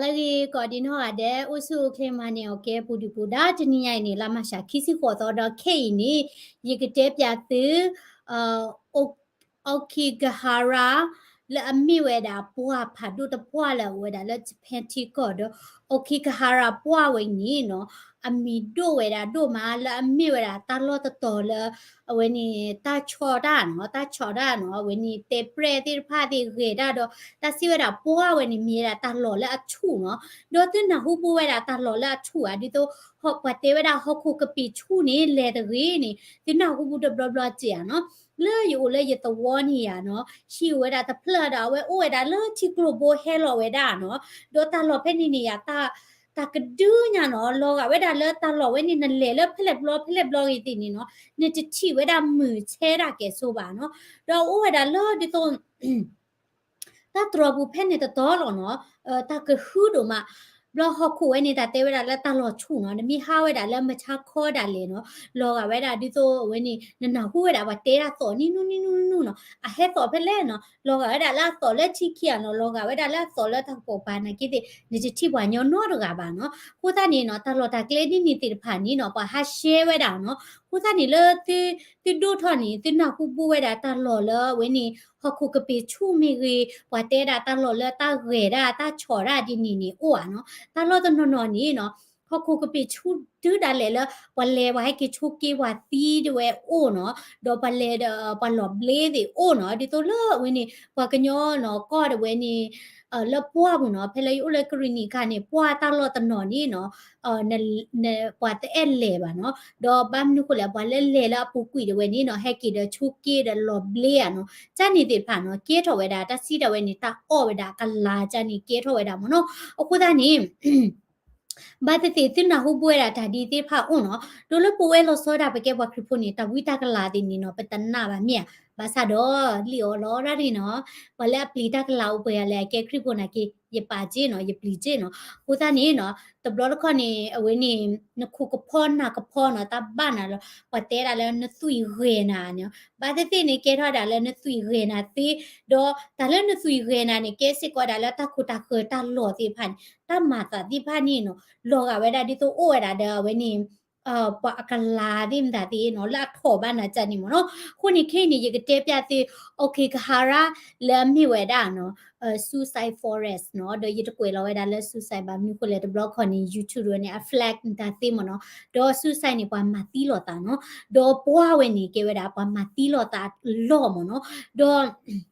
လၢအဂ့ၤ ကိးဒံနီၢ်ဂၤဒဲး အိၣ်ဆူၣ်အိၣ်ချ့မၤန့ၢ်အီၤကဲပူၤဒုၣ်ပူၤဒါ တနံၤညါအံၤန့ၣ် လါမၢ်ၡး ခံဆံဃိးသီ ဒီးခဲအံၤန့ၣ် ယကတဲပၠးသု Aokigahara လၢအမ့ၢ်ဝဲဒၣ်ပှၢ်ဖးဒိၣ်တပှၢ်လၢအအိၣ်ဝဲဒၣ်လၢ Japan ထံကီၢ်ဒီး Aokigahara ပှၢ်ဝဲအံၤန့ၣ်နီၤ အမံၤဒိၣ်ဝဲဒၣ်ဒိၣ်မးလၢအမ့ၢ်ဝဲဒၣ်တၢ်လီၢ်တတီၤလၢ အဝဲန့ၣ် တၢ်ဆီၣ်တၢ်နီၤ တၢ်ဆီၣ်တၢ်နီၤ အဝဲန့ၣ် တဲပြဲၣ်သ့ၣ်တဖၣ်သ့ၣ်ဂဲၤတၢ်ဒီး တၢ်စံးဝဲဒၣ်ပှၢ်ဝဲန့ၣ် မ့ၢ်ဝဲဒၣ်တၢ်လီၢ်လၢအဆူၣ်နီၤ ဒီးသုနၢ်ဟူဘူဝဲဒၣ်တၢ်လီၢ်လၢအဆူၣ်ဧါ ဒ်သိး ပှၤတဲဝဲဒၣ်ဟီၣ်ခိၣ်ကပ့ၤဆူၣ်န့ၣ် လဲၤတဂ့ၤန့ၣ် သုနၢ်ဟူဘူတဘျီဘျီစ့ၢ်ဧါနီၤ လၢယအိၣ်လၢယသဝီန့ၣ်ယၤနီၤ ဟံၣ်အိၣ်ဝဲဒၣ်တဖျၢၣ်ဒီး အဝဲအိၣ်ဝဲဒၣ်လၢထံကျိဘိဟဲလီၤဝဲဒၣ်နီၤ ဒီးတၢ်လီၢ်ဖဲန့ၣ်န့ၣ်ယၤ တၢ်ကဒုညါနီၤ လီၤဂာ်ဝဲဒၣ်လၢတၢ်လီၢ်ဝဲန့ၣ် နလဲၤလၢဖဲလဲၣ်ဘျီဖဲလဲၣ်ဘျီဂ့ၤသ့ၣ်န့ၣ်နီၤ နတထံၣ်ဝဲဒၣ်မုၢ်ဆဲဒၣ်ကဲဆိဘၣ်နီၤ ဒီးအိၣ်ဝဲဒၣ်လၢဒ်သိး တၢ်တြီၤပူၤဖဲန့ၣ်တတီၤလီၤနီၤ တၢ်ကဟုဒိၣ်မး ဘျီဟီၣ်ခိၣ်ဝဲန့ၣ် တၢ်တဲဝဲဒၣ်လၢတၢ်လီၢ်ဆူၣ်နီၤ နမ့ၢ်ဟးဝဲဒၣ်လၢမဆါခီဒၣ်လဲာ်နီၤ လီၤဂာ်ဝဲဒၣ်ဒ်သိးအဝဲန့ၣ် နနၢ်ဟူဝဲဒၣ်ပှၤတဲတၢ်သီၣ်နံၣ်နူနံၣ်နူနူနီၤ အဟဲသီၣ်ဖဲလဲၣ်နီၤ လီၤဂာ်ဝဲဒၣ်လၢအသီၣ်လၢထံခံဧါနီၤ လီၤဂာ်ဝဲဒၣ်လၢအသီၣ်လၢတၢ်ကပိာ်ပၤနာ်က့သ့ၣ် နတထံၣ်ပှၤညီနီတဂၤဘၣ်နီၤ အဃိသတးန့ၣ်နီၤ တၢ်လီၢ်တၢ်ကျဲဒ်န့ၣ်သ့ၣ်တဖၣ်န့ၣ်နီၤ ပှၤဟးရှဲဝဲဒၣ်နီၤ အဃိသတးန့ၣ်လၢ သုဒိၣ်ထီၣ်န့ၣ် သုနၢ်ဟူဘူဝဲဒၣ်တၢ်လီၢ်လၢအဝဲန့ၣ် ဟီၣ်ခိၣ်ကပ့ၤဆူၣ်မ့ၢ်ဂ့ၤ ပှၤတဲဒၣ်တၢ်လီၢ်လၢတၢ်ဂဲၤဒၣ်တၢ်ဆီၣ်ဒၣ်ဒ်န့ၣ်န့ၣ်အိၣ်ဧါနီၤ တၢ်လီၢ်တနီၤနီၤန့ၣ်နီၤ ဟီၣ်ခိၣ်ကပ့ၤဆူၣ်တုၤဒၣ်လဲာ်လၢ ပှၤလဲၤပှၤဟဲက့ၤဆိးက့ပှၤသံတဝဲအိၣ်နီၤ ဒီးပှၤလဲၤဒီး ပှၤလီၤဘျ့သ့ၣ်အိၣ်နီၤ ဒ်သိးလၢအဝဲန့ၣ် ပှၤကညီနီၤ ကီၢ်တဝဲန့ၣ် လၢပှၢ်ပူၤနီၤ ဖဲလၢယအိၣ်လၢကရံၣ်နံၣ်အခါန့ၣ် ပှၢ်တၢ်လီၢ်တနီၤန့ၣ်နီၤ ပှၤတအဲၣ်လဲၤဘၣ်နီၤ ဒီးဘၣ်မနုၤဃိလဲၣ် ပှၤလၢလဲၤလၢအပူၤကွံာ်တဝဲန့ၣ်နီၤ ဟဲက့ၤဒီးဆိးက့ဒီးလီၤဘျ့ဧါနီၤ ကၢ်န့ၣ်သ့ၣ်တဖၣ်နီၤ ကဲထီၣ်ဝဲဒၣ် တၢ်စံးဒၣ်ဝဲန့ၣ် တၢ်အီၣ်ဝဲဒၣ်ကလၤကၢ်န့ၣ် ကဲထီၣ်ဝဲဒၣ်မ့ၢ်နီၤ အဃိသတးန့ၣ် ဘၣ်သ့ၣ်သ့ၣ်သုနၢ်ဟူဘူဝဲဒၣ်တၢ်ဒ်သ့ၣ်တဖၣ်အိၣ်နီၤ ဒီးလၢပဝဲလီၤဆီဒၣ်ပကဲပှၤခရံာ်ဖိန့ၣ် တၢ်ဝံတၢ်ကလၤသ့ၣ်န့ၣ်နီၤ ပတနာ်ဘၣ်မ့ၢ်ဧါ ဘၣ်ဆၣ်ဒီး လံၣ်အီၤလီၤရၣ်ရံၣ်နီၤ ပှၤလၢအပျံၤတၢ်ကလၤအိၣ်ပှဲၤဂၤလဲၣ် အကဲခရံာ်ဖိနာ်က့ ယပာ်က့နီၤ ယပျံၤက့နီၤ အဃိသတးန့ၣ်နီၤ တဘျီတခီၣ်န့ၣ် အဝဲန့ၣ်နခိၣ်ကဖီနၢ်ကဖီနီၤ တၢ်ဘၣ်နၤလီၤ ပှၤတဲဒၣ်လၢနသွံၣ်ဂဲၤနၤန့ၣ် ဘၣ်သ့ၣ်သ့ၣ်န့ၣ် ကဲထီၣ်ဝဲဒၣ်လၢနသွံၣ်ဂဲၤနၤသ့ ဒီးတၢ်လၢနသွံၣ်ဂဲၤနၤန့ၣ် ကဲစ့ၢ်ကီးဝဲဒၣ်လၢတၢ်ခိၣ်တၢ်ဃၢၤတၢ်လီၢ်သ့ၣ်တဖၣ်န့ၣ် တၢ်မၤသးသ့ၣ်တဖၣ်န့ၣ်နီၤ လီၤဂာ်ဝဲဒၣ်ဒ်သိးအိၣ်ဝဲဒၣ်ဒီးအဝဲန့ၣ် ပှၤအကလၤသ့ၣ်မတၤသ့ၣ်နီၤ လၢအထီၣ်ဘၣ်နၤကၢ်န့ၣ်မ့ၢ်နီၤ အဃိန့ၣ်ခဲအံၤန့ၣ် ယကတဲပၠးသု Aokigahara လၢအမ့ၢ်ဝဲဒၣ်နီၤ Suicide Forest နီၤ ဒီးယတကွဲးလီၤဝဲဒၣ်လၢ suicide ဘၣ်မနုၤဃိလဲၣ် တဘျီခီၣ်န့ၣ် YouTube ဝဲန့ၣ် အ flag မတၤသ့မ့ၢ်နီၤ ဒီး suicide န့ၣ် ပှၤမၤသံလိာ်သးနီၤ ဒီးပှၢ်ဝဲန့ၣ် ကဲဝဲဒၣ်ပှၤမၤသံလိာ်သးအလီၢ်မ့ၢ်နီၤ ဒီး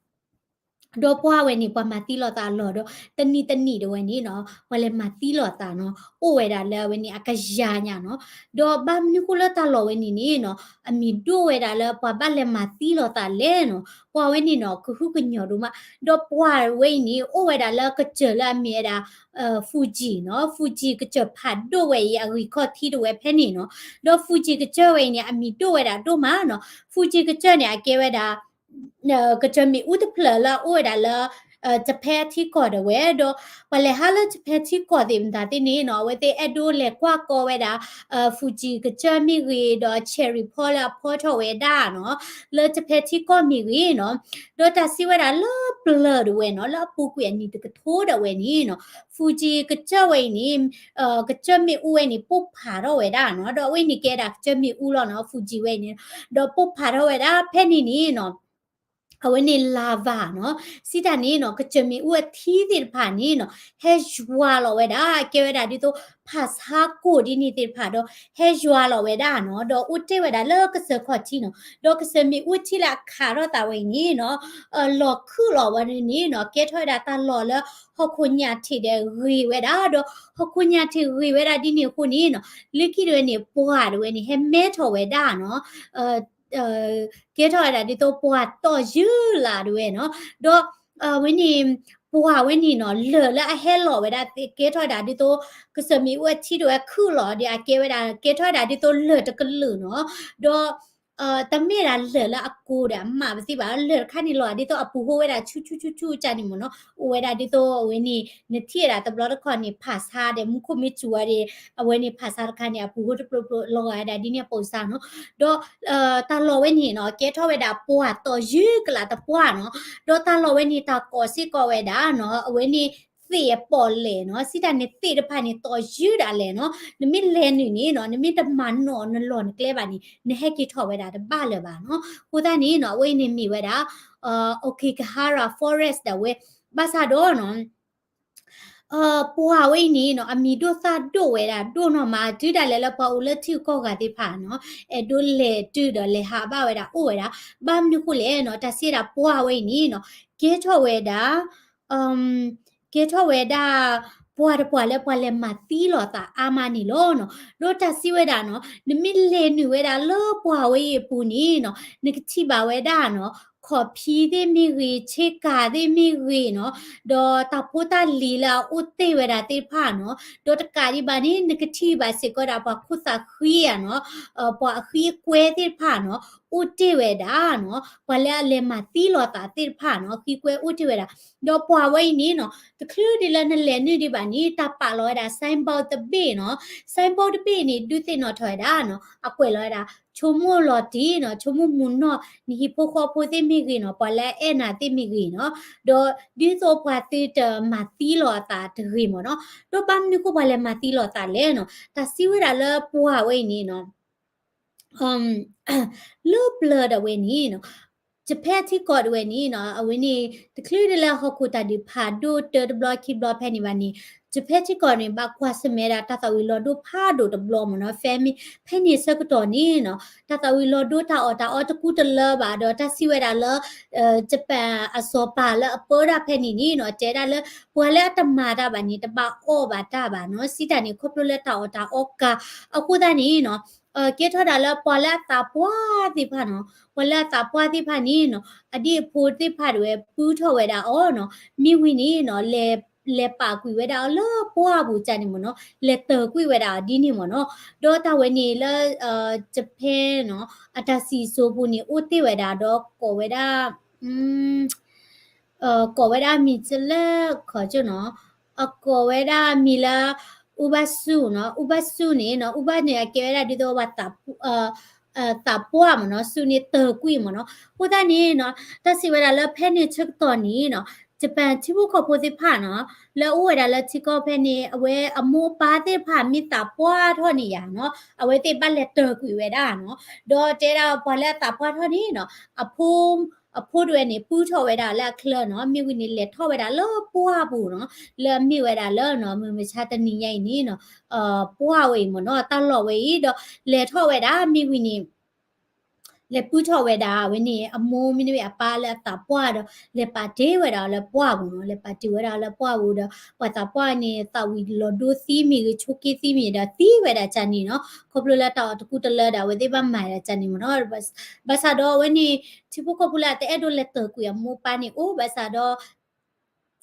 ဒီးပှၢ်ဝဲန့ၣ် ပှၤမၤသံလိာ်သးအလီၢ်ဒီး တနံၤတနံၤတဝဲန့ၣ်နီၤ ပှၤလဲၤမၤသံလိာ်သးနီၤ အိၣ်ဝဲဒၣ်လၢအဝဲန့ၣ် အကယၤညါနီၤ ဒီးဘၣ်မနုၤဃိလၢတၢ်လီၢ်ဝဲန့ၣ်န့ၣ်နီၤ အမံၤဒိၣ်ဝဲဒၣ်လၢပှၤဘၣ်လဲၤမၤသံလိာ်သးလဲၣ်နီၤ ပှၢ်ဝဲန့ၣ်နီၤ ကဟုကညီၢ်ဒိၣ်မး ဒီးပှၢ်ဝဲအံၤန့ၣ် အိၣ်ဝဲဒၣ်လၢကစၢၢ်လၢအမ့ၢ်ဝဲဒၣ် Fuji နီၤ Fuji ကစၢၢ်ဖးဒိၣ်ဝဲအံၤ အဂံၢ်ခီၣ်ထံးတဝဲဖဲန့ၣ်နီၤ ဒီး Fuji ကစၢၢ်ဝဲအံၤန့ၣ် အမံၤဒိၣ်ဝဲဒၣ်ဒိၣ်မးနီၤ Fuji ကစၢၢ်န့ၣ် အကဲဝဲဒၣ် ကစၢၢ်မ့ၣ်အူတဖျၢၣ်လၢအအိၣ်ဝဲဒၣ်လၢ Japan ထံကီၢ်ဒၣ်ဝဲ ဒီး ပှၤလဲၤဟးလၢ Japan ထံကီၢ်သ့ၣ်မတၤသ့ၣ်န့ၣ်နီၤ အဝဲသ့ၣ်အဲၣ်ဒိးလဲၤကွၢ်ကီဝဲဒၣ် Fuji ကစၢၢ်မ့ၢ်ဂ့ၤ ဒီး cherry ဖီလၢအဖီထီၣ်ဝဲဒၣ်နီၤ လၢ Japan ထံကီၢ်မ့ၢ်ဂ့ၤနီၤ ဒီးတၢ်စံးဝဲဒၣ်လၢပျၢၤဒၣ်ဝဲနီၤ လၢအပူၤကွံာ်အနံၣ်တကထိဒၣ်ဝဲန့ၣ်နီၤ Fuji ကစၢၢ်ဝဲအံၤန့ၣ် ကစၢၢ်မ့ၣ်အူဝဲန့ၣ် ပိၢ်ဖးထီၣ်ဝဲဒၣ်နီၤ ဒီးအဝဲန့ၣ်ကဲဒၣ်ကစၢၢ်မ့ၣ်အူလီၤနီၤ Fuji ဝဲအံၤန့ၣ် ဒီးပိၢ်ဖးထီၣ်ဝဲဒၣ်ဖဲန့ၣ်န့ၣ်နီၤ အဝဲန့ၣ် lava နီၤ စံးတၢ်န့ၣ်နီၤ ကစၢၢ်မ့ၣ်အူအထံသ့ၣ်တဖၣ်န့ၣ်နီၤ ဟဲယွၤလီၤဝဲဒၣ် ကဲဝဲဒၣ်ဒ်သိး ဖၣ်ဆါကိၢ်ဒ်န့ၣ်သ့ၣ်တဖၣ်ဒီး ဟဲယွၤလီၤဝဲဒၣ်နီၤ ဒီးအိၣ်တ့ၢ်ဝဲဒၣ်လၢကစၢၢ်ခီၣ်ထံးနီၤ ဒီးကစၢၢ်မ့ၣ်အူထံလၢအခးထီၣ်သးဝဲအံၤန့ၣ်နီၤ လီၤခုၣ်လီၤဝဲန့ၣ်နီၤ ကဲထီၣ်ဝဲဒၣ်တၢ်လီၢ်လၢ ဟီၣ်ခိၣ်ညၣ်ထံးဒီးဂ့ၤဝဲဒၣ် ဒီးဟီၣ်ခိၣ်ညၣ်ထံးဂ့ၤဝဲဒၣ်ဒ်န့ၣ်အဃိန့ၣ်နီၤ လၢခံတဝဲန့ၣ် ပှၢ်တဝဲန့ၣ် ဟဲမဲထီၣ်ဝဲဒၣ်နီၤ ကဲထီၣ်ဝဲဒၣ်ဒ်သိးပှၢ်တီၢ်ယုၢ်လၢ်တဝဲနီၤ ဒီး ဝဲန့ၣ် ပှၢ်ဝဲန့ၣ်နီၤ လၢၢ်လၢအဟဲလီၤဝဲဒၣ် ကဲထီၣ်ဝဲဒၣ်ဒ်သိး ကစၢၢ်မ့ၣ်အူအထံတဝဲခုၣ်လီၤဒီး အကဲဝဲဒၣ် ကဲထီၣ်ဝဲဒၣ်ဒ်သိးလၢၢ်တကလုာ်နီၤ ဒီး တမ့ၢ်ဒၣ်လၢၢ်လၢအကိၤဒီးအမးပသ့ၣ်ဘၣ် လၢၢ်တခါန့ၣ်လီၤဒ်သိးအပူၤဟိဝဲဒၣ်ဆူၣ်ဆူၣ်ဆူၣ်ဆူၣ်ကၢ်န့ၣ်မ့ၢ်နီၤ အိၣ်ဝဲဒၣ်ဒ်သိးအဝဲန့ၣ် နထံၣ်ဝဲဒၣ်တဘျီတခီၣ်န့ၣ် ဖၣ်ဆါဒီး မူခိၣ်မ့ၢ်စူၤဝဲဒီး အဝဲန့ၣ်ဖၣ်ဆါတခါန့ၣ် အပူၤဟိတဖျိဖျိ လီၤဂာ်ဝဲဒၣ်ဒ်န့ၣ်အပိာ်စါနီၤ ဒီး တၢ်လီၢ်ဝဲန့ၣ်နီၤ ကဲထီၣ်ဝဲဒၣ်ပှၢ်တီၢ်ယုၢ်ကလးတပှၢ်နီၤ ဒီးတၢ်လီၢ်ဝဲန့ၣ် တၢ်ကိးစ့ၢ်ကီးဝဲဒၣ်နီၤ အဝဲန့ၣ် သ့ၣ်အပီၣ်လဲၣ်နီၤ, စံးတၢ်န့ၣ်သ့ၣ်တဖၣ်န့ၣ် သီၣ်ယုၢ်ဒၣ်လဲာ်နီၤ, နမ့ၢ်လဲၤနုာ်န့ၣ်နီၤ, နမ့ၢ်တမၤနီၣ်နလီၢ်နကျဲဘၣ်န့ၣ် နဟဲက့ၤထီၣ်ဝဲဒၣ်တဘၣ်လၢၤဘၣ်နီၤ. အဃိသတးန့ၣ်နီၤ အဝဲအံၤန့ၣ်မ့ၢ်ဝဲဒၣ် Aokigahara Forest ဒၣ်ဝဲ, ဘၣ်ဆၣ်ဒီးနီၤ ပှၢ်ဝဲအံၤန့ၣ်နီၤ အမံၤဒိၣ်သၣ်ဒိၣ်ဝဲဒၣ်ဒိၣ်နီၢ်မး, တုၤဒၣ်လဲာ်လၢပှၤအိၣ်လၢထံဂုၤကီၢ်ဂၤသ့ၣ်တဖၣ်နီၤ အဲၣ်ဒိးလဲၤတုၤဒီးလဲၤဟးဘၣ်ဝဲဒၣ်အိၣ်ဝဲဒၣ်. ဘၣ်မနုၤဃိလဲၣ်နီၤ, တၢ်စံးဝဲဒၣ်ပှၢ်ဝဲအံၤန့ၣ်နီၤ ကဲထီၣ်ဝဲဒၣ် ကဲထီၣ်ဝဲဒၣ် ပှၢ်တပှၢ်လၢပှၤလဲၤမၤသံလီၤသးအါမးန့ၣ်လီၤနီၤ. ဒီးတၢ်စံးဝဲဒၣ်နီၤ နမ့ၢ်လဲၤနုာ်ဝဲဒၣ်လၢပှၢ်ဝဲအံၤအပူၤန့ၣ်နီၤ နကထံၣ်ဘၣ်ဝဲဒၣ်နီၤ ခီၣ်ဖံးသ့ၣ်မ့ၢ်ဂ့ၤ, ဆ့ကၤသ့ၣ်မ့ၢ်ဂ့ၤနီၤ, ဒီးတၢ်ဖိတၢ်လံၤလၢအအိၣ်တ့ၢ်ဝဲဒၣ်သ့ၣ်တဖၣ်နီၤ, ဒီးတကးဒံးဘၣ်န့ၣ် နကထံၣ်ဘၣ်စ့ၢ်ကီးဒၣ်ပှၤခိၣ်သၣ်ဃံဧါနီၤ, ပှၤအဃံအကွဲသ့ၣ်တဖၣ်နီၤ အိၣ်တ့ၢ်ဝဲဒၣ်နီၤ, ပှၤလၢအလဲၤမၤသံလီၤသးသ့ၣ်တဖၣ်နီၤ အဃံအကွဲအိၣ်တ့ၢ်ဝဲဒၣ်. ဒီးပှၢ်ဝဲအံၤန့ၣ်နီၤ တချုးဒ်လၢနလဲၤနုာ်ဒံးဘၣ်န့ၣ် တၢ်ပာ်လီၤဝဲဒၣ် signboard တဘ့ၣ်နီၤ, signboard တဘ့ၣ်န့ၣ် ဒုးသ့ၣ်နီၣ်ထီၣ်ဝဲဒၣ်နီၤ အကွဲးလီၤဝဲဒၣ် ဆိကမိၣ်လီၤတံၢ်နီၤ, ဆိကမိၣ်မုာ်နီၢ် နဟံၣ်ဖိဃီဖိသ့ၣ်မ့ၢ်ဂ့ၤနီၤ, ပှၤလၢအအဲၣ်နၤသ့ၣ်မ့ၢ်ဂ့ၤနီၤ, ဒီးဒ်သိးပှၤသုတမၤသံလီၤအသးတဂ့ၤမ့ၢ်နီၤ. ဒီးဘၣ်မနုၤဃိပှၤလဲၤမၤသံလီၤသးလဲၣ်နီၤ, တၢ်စံးဝဲဒၣ်လၢပှၢ်ဝဲအံၤန့ၣ်နီၤ လၢပျၢၤဒၣ်ဝဲန့ၣ်နီၤ, Japan ထံကီၢ်ဒၣ်ဝဲန့ၣ်နီၤ, အဝဲန့ၣ် တချုးဒ်လၢဟီၣ်ခိၣ်တၢ်ဒုးဖးဒိၣ်တၢတဘျီခံဘျီဖဲန့ၣ်ဘၣ်န့ၣ် Japan ထံကီၢ်န့ၣ် ဘၣ်ကွၢ်ဆၢၣ်မဲာ်ဒၣ်တၢ်သၣ်ဝံၤလီၤဒိဖးဒိၣ်တဘျီမ့ၢ်နီၤ, ဖဲမ့ၢ် ဖဲန့ၣ်ဆၢကတီၢ်န့ၣ်နီၤ, တၢ်သၣ်ဝံၤလီၤဒိတၢ်အီၣ်တၢ်အီတကူတလၢဘၣ်ဒီး တၢ်စံးဝဲဒၣ်လၢ Japan အစီၤပၤလၢအပၢတၢ်ဖဲန့ၣ်န့ၣ်နီၤ, တဲဒၣ်လၢ ပှၤလၢအတမၤတၢ်ဘၣ်န့ၣ် တဘၣ်အီၣ်ဘၣ်တၢ်ဘၣ်နီၤ, စံးတၢ်န့ၣ် ခီဖျိလၢတၢ်အီၣ်တၢ်အီကၤ, အဃိသတးန့ၣ်နီၤ ကဲထီၣ်ဒၣ်လၢပှၤလၢအသးပှၢ်သ့ၣ်တဖၣ်နီၤ, ပှၤလၢအသးပှၢ်သ့ၣ်တဖၣ်န့ၣ်နီၤ, အဒံၣ်အဖိသ့ၣ်တဖၣ်ဒၣ်ဝဲ ပုထီၣ်ဝဲဒၣ်အီၤနီၤ, မ့ၢ်ဝံၤန့ၣ်နီၤ လဲၤပာ်ကွံာ်ဝဲဒၣ်အီၤလၢပှၢ်ပူၤကၢ်န့ၣ်မ့ၢ်နီၤ, လဲၤတၢၢ်ကွံာ်ဝဲဒၣ်အီၤဒ်န့ၣ်မ့ၢ်နီၤ, ဒီးတၢ်ဝဲန့ၣ်လၢ Japan နီၤ အတၢ်စံၣ်စိၤပူၤန့ၣ် အိၣ်တ့ၢ်ဝဲဒၣ်ဒီးကိးဝဲဒၣ် ကိးဝဲဒၣ်မံၤလၢခီကၠိနီၤ, အကိးဝဲဒၣ်မံၤလၢ အူဘၣ်စူၣ်နီၤ, အူဘၣ်စူၣ်န့ၣ်နီၤ, အူဘၣ်န့ၣ် အကဲဝဲဒၣ်ဒ်သိး သးပှၢ်မ့ၢ်နီၤ, စူၣ်န့ၣ်တၢၢ်ကွံာ်မ့ၢ်နီၤ, အဃိသတးန့ၣ်နီၤ, တၢ်စံးဝဲဒၣ်လၢဖဲန့ၣ်ဆၢကတီၢ်န့ၣ်နီၤ, Japan ထံဖိကီၢ်ဖိသ့ၣ်တဖၣ်နီၤ, လၢအအိၣ်ဝဲဒၣ်လၢထံကီၢ်ဖဲန့ၣ် အဝဲအမိၢ်အပၢ်သ့ၣ်တဖၣ်မ့ၢ်သးပှၢ်ထီၣ်န့ၣ်ယါနီၤ, အဝဲသ့ၣ်ဘၣ်လဲၤတၢၢ်ကွံာ်ဝဲဒၣ်နီၤ, ဒီးတဲဒၣ်ပှၤလၢအသးပှၢ်ထီၣ်န့ၣ်နီၤ, အဖိ အဖိတဝဲန့ၣ် ပုထီၣ်ဝဲဒၣ်လၢအချၢနီၤ, မ့ၢ်ဝံၤန့ၣ် လဲၤထီၣ်ဝဲဒၣ်လၢပှၢ်ပူၤနီၤ, လၢအမ့ၢ်ဝဲဒၣ်လၢနီၤ မုၢ်မဆါတနံၤညါအံၤန့ၣ်နီၤ, ပှၢ်ဝဲအံၤမ့ၢ်နီၤ, တၢ်လီၢ်ဝဲအံၤဒီး လဲၤထီၣ်ဝဲဒၣ် မ့ၢ်ဝံၤန့ၣ် လဲၤပုထီၣ်ဝဲဒၣ်ဝဲန့ၣ် အမိၢ်မ့တမ့ၢ်အပၢ်လၢအသးပှၢ်ဒီး လဲၤပာ်တ့ၢ်ဝဲဒၣ်အီၤလၢပှၢ်ပူၤနီၤ, လဲၤပာ်တ့ၢ်ဝဲဒၣ်အီၤလၢပှၢ်ပူၤဒီး ပှၤသးပှၢ်န့ၣ် သးဝံၤလီၤဒိသံမ့ၢ်ဂ့ၤ ဆိးက့သံမ့ၢ်ဂ့ၤဒီးသံဝဲဒၣ်ကၢ်န့ၣ်နီၤ, ခီဖျိလၢတၢ်အီၣ်တကူတလၢဒီး အဝဲသ့ၣ်ဘၣ်မၤဒၣ်ကၢ်န့ၣ်မ့ၢ်နီၤ, ဘၣ်ဆၣ်ဒီးအဝဲန့ၣ် ထံဖိကီၢ်ဖိလၢအတအဲၣ်ဒိးလဲၤတၢၢ်ကွံာ်အမိၢ်ပၢ်န့ၣ်အိၣ်, ဘၣ်ဆၣ်ဒီး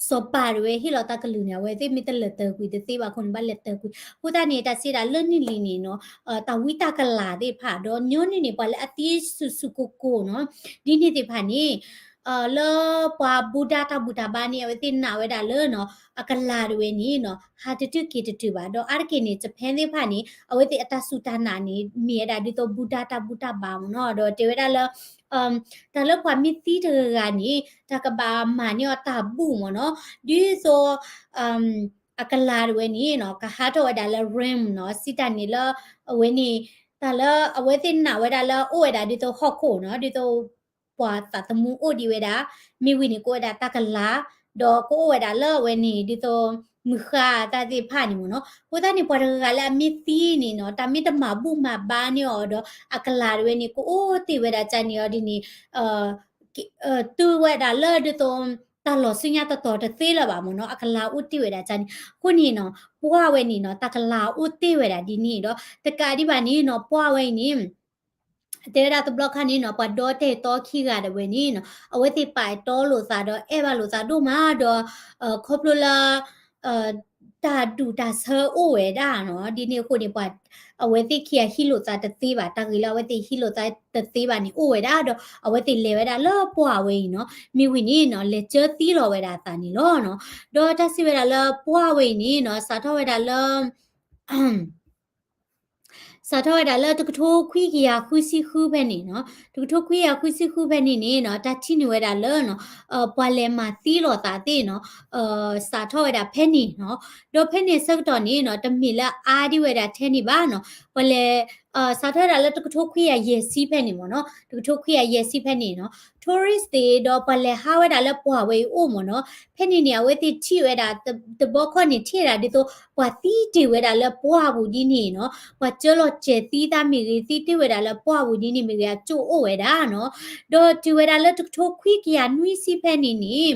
စီၤပၤတဝဲဟ့ၣ်လီၤတၢ်ကလုၢ်န့ၣ် အဝဲသ့ၣ်မ့ၢ်တလဲၤတၢၢ်ကွံာ်တသ့ဘၣ်အဃိန့ၣ် ဘၣ်လဲၤတၢၢ်ကွံာ်, အဃိသတးန့ၣ် တၢ်စံးဒၣ်လၢနံၣ်လံၤန့ၣ်နီၤ, တၢ်ဝံတၢ်ကလၤသ့ၣ်တဖၣ် ဒီးညီနုၢ်န့ၣ် ပှၤလၢအသံဆူၣ်ဆူၣ်ကိၢ်ကိၢ်နီၤ, ဒ်န့ၣ်သ့ၣ်တဖၣ်န့ၣ် လၢပှၤဘူၣ်တၢ်တၢ်ဘူၣ်တၢ်ဘါန့ၣ် အဝဲသ့ၣ်နာ်ဝဲဒၣ်လၢနီၤ အကလၤတဝဲန့ၣ်နီၤ ဟးတတုၤက့ၤတတုၤဘၣ်, ဒီးအါတက့ၢ်န့ၣ် Japan သ့ၣ်တဖၣ်န့ၣ် အဝဲသ့ၣ်အတၢ်စူၢ်တၢ်နာ်န့ၣ် မ့ၢ်ဝဲဒၣ်ဒ်သိးဘူၣ်တၢ်တၢ်ဘူၣ်တၢ်ဘါမ့ၢ်နီၤ, ဒီးတဲဝဲဒၣ်လၢ တၢ်လၢပှၤမ့ၢ်သံတဂၤဂၤန့ၣ် တၢ်ကဘၣ်မၤန့ၢ်အီၤတၢ်ဘူၣ်မ့ၢ်နီၤ, ဒ်သိး အကလၤတဝဲန့ၣ်နီၤ ကဟးထီၣ်ဝဲဒၣ်လၢ realm နီၤ, စံးတၢ်န့ၣ်လၢ အဝဲန့ၣ် တၢ်လၢအဝဲသ့ၣ်နာ်ဝဲဒၣ်လၢအိၣ်ဝဲဒၣ်ဒ်သိးဟီၣ်ခိၣ်နီၤ, ဒ်သိး ပှၤသးသမူအိၣ်ဒံးဝဲဒၣ်, မ့ၢ်ဝံၤန့ၣ်ကအိၣ်ဝဲဒၣ်တၢ်ကလၤ, ဒီးကအိၣ်ဝဲဒၣ်လၢအဝဲန့ၣ် ဒ်သိး မုၢ်ဃါတၢ်သ့ၣ်တဖၣ်န့ၣ်မ့ၢ်နီၤ, အဃိသတးန့ၣ် ပှၤတဂၤဂၤလၢအမ့ၢ်သံန့ၣ်နီၤ တၢ်မ့ၢ်တမၤဘူၣ်မၤဘါန့ၢ်အီၤဒီး အကလၤတဝဲန့ၣ် ကအိၣ်တ့ၢ်ဝဲဒၣ်ကၢ်န့ၣ်အီၤဒ်န့ၣ် တုၤဝဲဒၣ်လၢဒ်သိး တၢ်လီၤဆူညါတတီၤတသ့လၢၤဘၣ်မ့ၢ်နီၤ, အကလၤအိၣ်တ့ၢ်ဝဲဒၣ်ကၢ်န့ၣ်, အဃိန့ၣ်နီၤ ပှၢ်ဝဲန့ၣ်နီၤ တၢ်ကလၤအိၣ်တ့ၢ်ဝဲဒၣ်ဒ်န့ၣ်ဒီး တကးဒံးဘၣ်န့ၣ်နီၤ ပှၢ်ဝဲအံၤန့ၣ် တဲဝဲဒၣ်တဘျီခါန့ၣ်နီၤ ပှၤဒီတဲာ်တီခံဂၤဒၣ်ဝဲန့ၣ်နီၤ အဝဲသ့ၣ်ပာ်တီလိာ်သးဒီးအဲၣ်ဘၣ်လိာ်သးဒိၣ်မးဒီး ခီဖျိလၢ တၢ်ဒူၣ်တၢ်ဆၢအိၣ်ဝဲဒၣ်နီၤ, ဒ်န့ၣ်အဃိန့ၣ် ပှၤ အဝဲသ့ၣ်ခံဂၤဟံးလိာ်သးတသ့ဘၣ်, တၢ်ဂ့ၤလၢအဝဲသ့ၣ်ဟံးလိာ်သးတသ့ဘၣ်န့ၣ်အိၣ်ဝဲဒၣ်ဒီး အဝဲသ့ၣ်လဲၤဝဲဒၣ်လၢပှၢ်ဝဲအံၤနီၤ, မ့ၢ်ဝံၤန့ၣ်နီၤ လဲၤကၢသံလီၤဝဲဒၣ်အသးန့ၣ်လီၤနီၤ, ဒီးတၢ်စံးဝဲဒၣ်လၢပှၢ်ဝဲအံၤန့ၣ်နီၤ စးထီၣ်ဝဲဒၣ်လၢ စးထီၣ်ဝဲဒၣ်လၢတကထိခွံကယၤဃုဆံဃုဖဲန့ၣ်နီၤ, တကထိခွံကယၤဃုဆံဃုဖဲန့ၣ်န့ၣ်နီၤ တၢ်ထံၣ်န့ၢ်ဝဲဒၣ်လၢနီၤ ပှၤလဲၤမၤသံလိာ်သးသ့ၣ်နီၤ စးထီၣ်ဝဲဒၣ်ဖဲန့ၣ်နီၤ, ဒီးဖဲန့ၣ်ဆၢကတီၢ်န့ၣ်နီၤ တမ့ၢ်လၢအါဒံးဝဲဒၣ်ထဲန့ၣ်ဘၣ်နီၤ, ပှၤလဲၤ စးထီၣ်ဝဲဒၣ်လၢတကထိခွံကယၤယဲၢ်ဆံဖဲန့ၣ်မ့ၢ်နီၤ, တကထိခွံကယၤယဲၢ်ဆံဖဲန့ၣ်နီၤ tourist သ့ၣ်ဒီးပှၤလဲၤဟးဝဲဒၣ်လၢပှၢ်ဝဲအံၤအိၣ်မ့ၢ်နီၤ, ဖဲန့ၣ်န့ၣ် အဝဲသ့ၣ်ထံၣ်ဝဲဒၣ် တဘျီခီန့ၣ် ထံၣ်ဝဲဒၣ်ဒ်သိး ပှၤသံတ့ၢ်ဝဲဒၣ်လၢပှၢ်ပူၤဒ်န့ၣ်နီၤ, ပှၤကၢလီၤစဲၤသံသးမ့ၢ်ဂ့ၤ သံတ့ၢ်ဝဲဒၣ်လၢပှၢ်ပူၤဒ်န့ၣ်မ့ၢ်ဂ့ၤ အကၠိၣ်အိၣ်ဝဲဒၣ်နီၤ, ဒီးတုၤဝဲဒၣ်လၢတကထိခွံကယၤနွံဆံဖဲန့ၣ်န့ၣ်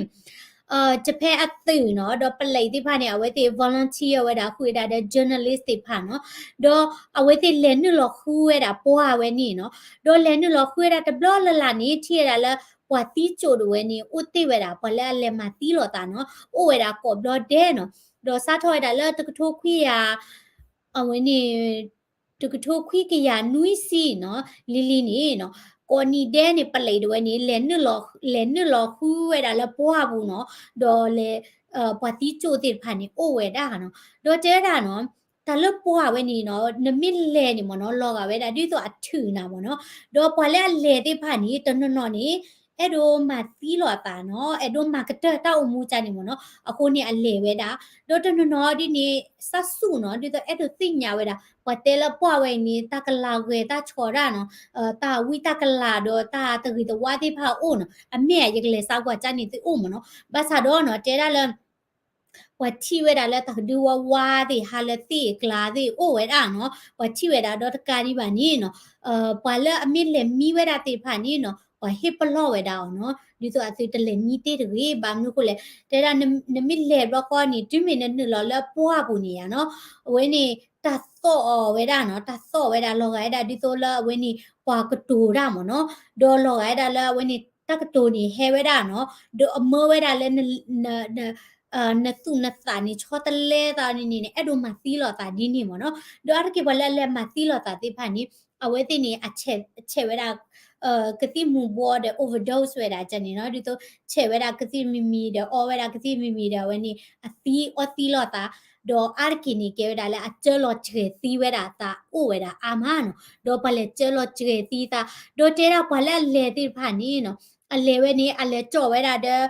Japan အသုးနီၤ ဒီးပလံးသ့ၣ်တဖၣ်န့ၣ် အဝဲသ့ၣ် volunteer ဝဲဒၣ်ဃုာ်ဝဲဒၣ်ဒီး journalist သ့ၣ်တဖၣ်နီၤ, ဒီးအဝဲသ့ၣ်လဲၤနုာ်လီၤဃုဝဲဒၣ်ပှၢ်ဝဲန့ၣ်နီၤ, ဒီးလဲၤနုာ်လီၤဃုဝဲဒၣ်တဘျီလၢ်လၢ်န့ၣ် ထံၣ်ဝဲဒၣ်လၢ ပှၤသံကၠိၣ်ဒၣ်ဝဲန့ၣ် အိၣ်တ့ၢ်ဝဲဒၣ် ပှၤလၢအလဲၤမၤသံလိာ်သးနီၤ အိၣ်ဝဲဒၣ်ကိးဘျီဒဲးနီၤ, ဒီးစးထီၣ်ဝဲဒၣ်လၢတကထိခွံကယၤ အဝဲန့ၣ် တကထိခွံကယၤနွံဆံနီၤ လံၤလံၤန့ၣ်နီၤ ကိးနံၤဒဲးန့ၣ် ပလံးဒၣ်ဝဲန့ၣ် လဲၤနုာ်လီၤဃုဝဲဒၣ်လၢပှၢ်ပူၤနီၤ, ဒီးလဲၤ ပှၤသံကၠိၣ်သ့ၣ်တဖၣ်န့ၣ် အိၣ်ဝဲဒၣ်နီၤ, ဒီးတဲဝဲဒၣ်နီၤ တၢ်လၢပှၢ်ဝဲန့ၣ်နီၤ နမ့ၢ်လဲၤန့ၣ်မ့ၢ်နီၤ လီၤဂာ်ဝဲဒၣ်ဒ်သိးအထုးနၤမ့ၢ်နီၤ, ဒီးပှၤလၢအလဲၤသ့ၣ်တဖၣ်န့ၣ် တနီၤနီၤန့ၣ် အဲၣ်ဒိးမၤသံလိာ်အသးနီၤ အဲၣ်ဒိးမၤကတၢၢ်တၢ်အိၣ်မူကန့ၣ်မ့ၢ်နီၤ အဃိန့ၣ်အလဲၤဝဲဒၣ်, ဒီးတနီၤနီၤဒ်န့ၣ် စးဆူၣ်နီၤ ဒ်သိးအဲၣ်ဒိးသ့ၣ်ညါဝဲဒၣ် ပှၤတဲလၢပှၢ်ဝဲအံၤန့ၣ် တၢ်ကလၤဂဲၤတၢ်ဆိးတၢ်နီၤ, တၢ်ဝံတၢ်ကလၤဒီးတၢ်တဂ့ၤတဝါသ့ၣ်တဖၣ်အိၣ်နီၤ, အမ့ၢ်ဧါ ယကလဲၤစးကွၢ်ကန့ၣ်သ့ၣ်အိၣ်မ့ၢ်နီၤ, ဘၣ်ဆၣ်ဒီးနီၤ တဲဒၣ်လၢ ပှၤထံၣ်ဝဲဒၣ်လၢတၢ်ကဒုဝါဝါသ့ၣ် ဟးလၢသ့ၣ်အကျါသ့ၣ်အိၣ်ဝဲဒၣ်နီၤ, ပှၤထံၣ်ဝဲဒၣ်ဒီးတကးဒံးဘၣ်န့ၣ်နီၤ, ပှၤလၢအမ့ၢ်လဲၤမံဝဲဒၣ်သ့ၣ်တဖၣ်န့ၣ်နီၤ ပှၤဟ့ၣ်ပလီၢ်ဝဲဒၣ်အီၤနီၤ, ဒ်သိးအသုတလဲၤမံတ့ၢ်တဂ့ၤ, ဘၣ်မနုၤဃိလဲၣ်, တဲဒၣ်နမ့ၢ်လဲၤဘျီဃီန့ၣ် တုၤမ့ၢ်နနုာ်လီၤလၢပှၢ်ပူၤန့ၣ်ယါနီၤ, အဝဲန့ၣ် တၢ်သီၣ်အီၤဝဲဒၣ်နီၤ, တၢ်သီၣ်ဝဲဒၣ်လီၤဂာ်ဝဲဒၣ်ဒ်သိးလၢအဝဲန့ၣ် ပှၤကတိၤတၢ်မ့ၢ်နီၤ, ဒီးလီၤဂာ်ဝဲဒၣ်လၢအဝဲန့ၣ် တၢ်ကတိၤန့ၣ်ဟဲဝဲဒၣ်နီၤ, ဒီးအမၢဝဲဒၣ်လၢ နသူၣ်နသးန့ၣ် ဆီတလဲသးန့ၣ်န့ၣ် အဲၣ်ဒိးမၤသံလိာ်သးဒ်န့ၣ်မ့ၢ်နီၤ, ဒီးအါတက့ၢ်ပှၤလၢအလဲၤမၤသံလိာ်သးသ့ၣ်တဖၣ်န့ၣ် အဝဲသ့ၣ်န့ၣ် အဆဲးဝဲဒၣ် ကသံၣ်မူၤဘှီဒီး overdose ဝဲဒၣ်ကန့ၣ်နီၤ, ဒ်သိးဆဲးဝဲဒၣ်ကသံၣ်မံၤမံၤဒီး အီဝဲဒၣ်ကသံၣ်မံၤမံၤဒီး အဝဲန့ၣ် အသံအီသံလိာ်သး, ဒီးအါတက့ၢ်န့ၣ် ကဲဝဲဒၣ်လၢအကၢလီၤစဲၤသံဝဲဒၣ်အသးအိၣ်ဝဲဒၣ်အါမးနီၤ, ဒီးပှၤလဲၤကၢလီၤစဲၤသံသး, ဒီးတဲဒၣ်ပှၤလၢအလဲၤသ့ၣ်တဖၣ်န့ၣ်နီၤ အလဲၤဝဲန့ၣ် အလဲၤကၠီၣ်ဝဲဒၣ်ဒီး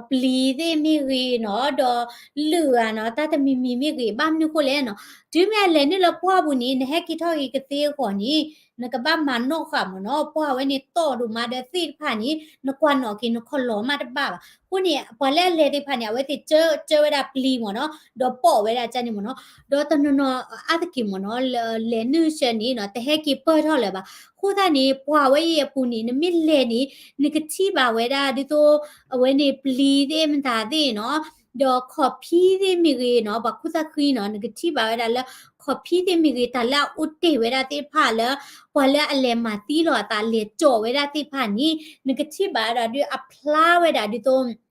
ပျံၤသ့ၣ်မ့ၢ်ဂ့ၤနီၤ, ဒီးလုၢ်ဂၤနီၤ တၢ်တမံၤမံၤမ့ၢ်ဂ့ၤ, ဘၣ်မနုၤဃိလဲၣ်နီၤ, တုၤမ့ၢ်အလဲၤနုာ်လၢပှၢ်ပူၤန့ၣ် နဟဲက့ၤထီၣ်က့ၤကသ့အဂီၢ်န့ၣ် နကဘၣ်မၤနီၣ်ဃာ်မ့ၢ်နီၤ, ပှၢ်ဝဲန့ၣ်တီၢ်ဒိၣ်မးဒီးသ့ၣ်တဖၣ်န့ၣ် နကွၢ်နီၣ်က့ၤ နခီၣ်လီၤမးတဘၣ်ဘၣ်. အဃိန့ၣ် ပှၤလၢအလဲၤသ့ၣ်တဖၣ်န့ၣ် အဝဲသ့ၣ်ကၢဝဲဒၣ်ပျံၤမ့ၢ်နီၤ, ဒီးပိာ်ဝဲဒၣ်ကန့ၣ်မ့ၢ်နီၤ, ဒီးတနီၤနီၤအါတက့ၢ်မ့ၢ်နီၤ လဲၤနုာ်ဆၢန့ၣ်နီၤ တဟဲက့ၤပၢၢ်ထီၣ်လၢၤဘၣ်. အဃိသတးန့ၣ် ပှၢ်ဝဲအံၤအပူၤန့ၣ် နမ့ၢ်လဲၤန့ၣ် နကထံၣ်ဘၣ်ဝဲဒၣ်ဒ်သိး အဝဲန့ၣ်ပျံၤသ့ၣ်မတၤသ့ၣ်နီၤ, ဒီးခီၣ်ဖံးသ့ၣ်မ့ၢ်ဂ့ၤနီၤ, ပှၤခူၣ်သၣ်ဃံနီၤ, နကထံၣ်ဘၣ်ဝဲဒၣ်လၢ ခီၣ်ဖံးသ့ၣ်မ့ၢ်ဂ့ၤ တၢ်လၢအအိၣ်တ့ၢ်ဝဲဒၣ်သ့ၣ်တဖၣ်လၢ ပှၤလၢအလဲၤမၤသံလိာ်အသး လဲၤကၠီၣ်ဝဲဒၣ်သ့ၣ်တဖၣ်န့ၣ် နကထံၣ်ဘၣ်ဝဲဒၣ်ဒ်အဖျါဝဲဒၣ်ဒ်သိး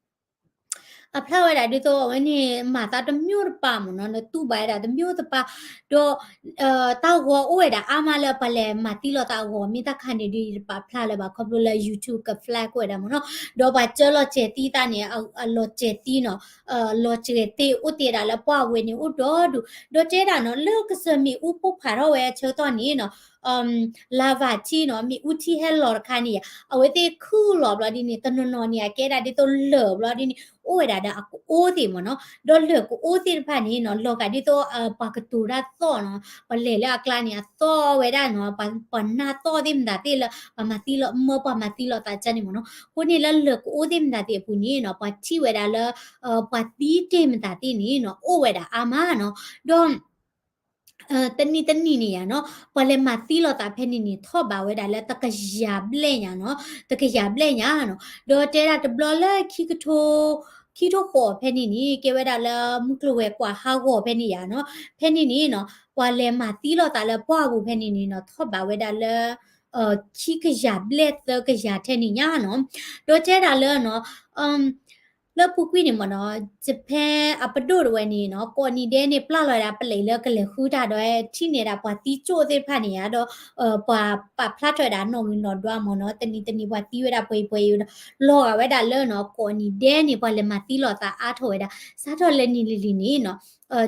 အဖျါဝဲဒၣ်ဒ်သိးအဝဲန့ၣ် မၤသးတမျိုးတပါမ့ၢ်နီၤ, နတူၢ်ဘၣ်ဝဲဒၣ်တမျိုးတပါ, ဒီး တၢ်ဂီၤအိၣ်ဝဲဒၣ်အါမးလၢပှၤလဲၤမၤသံလိာ်သးအဂီၢ် မ့ၢ်တၢ်ခါန့ၣ်ဒ်အံၤတပာ်ဖျါလၢၤဘၣ် ခီဖျိလၢ YouTube က flag ဝဲဒၣ်မ့ၢ်နီၤ, ဒီးပှၤကၢလီၤစဲၤသံသးန့ၣ် အလီၤစဲၤသံနီၤ, လီၤစဲၤသ့ၣ်အိၣ်တ့ၢ်ဒၣ်လၢပှၢ်ဝဲန့ၣ်အိၣ်ဒီဒူၣ်, ဒီးတဲဒၣ်နီၤ လၢကစၢၢ်မ့ၣ်အူပိၢ်ဖးထီၣ်ဝဲအဆၢကတီၢ်န့ၣ်နီၤ lava ထံနီၤ မ့ၣ်အူထံဟဲလီၤတခါန့ၣ် အဝဲသ့ၣ်ခုၣ်လီၤဘျီဒ်န့ၣ် တနီၤနီၤန့ၣ် အကဲဒၣ်ဒ်သိးလၢၢ်ဘျီဒ်န့ၣ် အိၣ်ဝဲဒၣ်ဒီးအကအိသ့ၣ်မ့ၢ်နီၤ, ဒီးလၢၢ်ကအိသ့ၣ်တဖၣ်န့ၣ်နီၤ လီၤဂာ်ဒ်သိး ပှၤကတိၤတၢ်သီၣ်နီၤ, ပှၤလဲၤလၢအကျါန့ၣ် အသီၣ်ဝဲဒၣ်နီၤ, ပှၤနၢ်သီၣ်သ့ၣ်မတၤသ့ၣ်လၢ ပှၤမၤသံလီၤ မၢပှၤမၤသံလိာ်သးကန့ၣ်မ့ၢ်နီၤ, အဃိန့ၣ်လၢလၢၢ်ကအိသ့ၣ်မတၤသ့ၣ်အပူၤန့ၣ်နီၤ ပှၤထံၣ်ဝဲဒၣ်လၢ ပှၤသံတ့ၢ်မတၤသ့ၣ်န့ၣ်နီၤ အိၣ်ဝဲဒၣ်အါမးနီၤ, ဒီး တနံၤတနံၤန့ၣ်ယါနီၤ ပှၤလဲၤမၤသံလိာ်သးဖဲန့ၣ်န့ၣ် ထီၣ်ဘးဝဲဒၣ်လၢတကယၤဘျဲၣ်ညါနီၤ, တကယၤဘျဲၣ်ညါနီၤ, ဒီးတဲဒၣ်တဘျီလၢ ခံကထိဃိးဖဲန့ၣ်န့ၣ် ကဲဝဲဒၣ်လၢမုၢ်ကျိၤဝဲၤကွာ်ဟးဂီၤဖဲန့ၣ်ယါနီၤ, ဖဲန့ၣ်န့ၣ်နီၤ ပှၤလဲၤမၤသံလိာ်သးလၢပှၢ်ပူၤဖဲန့ၣ်န့ၣ်နီၤ ထီၣ်ဘးဝဲဒၣ်လၢ ခံကယၤဘျဲၣ်သၢကယၤထဲန့ၣ်ညါနီၤ, ဒီးတဲဒၣ်လၢနီၤ လၢပူၤကွံာ်န့ၣ်မ့ၢ်နီၤ Japan အပဒိၣ်တဝဲန့ၣ်နီၤ ကိးနံၤဒဲးန့ၣ် ပျၢ်လီၤဝဲဒၣ်ပလံးလၢကလဲၤဃုတၢ်ဒီး ထံၣ်န့ၢ်ဒၣ်ပှၤသံကၠိၣ်သ့ၣ်တဖၣ်န့ၣ်ယါဒီး ပှၤပာ်ဖျါထီၣ်ဝဲဒၣ်နီၣ်ဂံၢ်နီၣ်ဒွးမ့ၢ်နီၤ တနံၤတနံၤပှၤသံဝဲဒၣ်ပှဲၤပှဲၤအံၤဒီး လီၤဂာ်ဝဲဒၣ်လၢနီၤ ကိးနံၤဒဲးန့ၣ် ပှၤလဲၤမၤသံလိာ်သးအါထီၣ်ဝဲဒၣ် စးထီၣ်လၢနံၤလံၤလံၤန့ၣ်နီၤ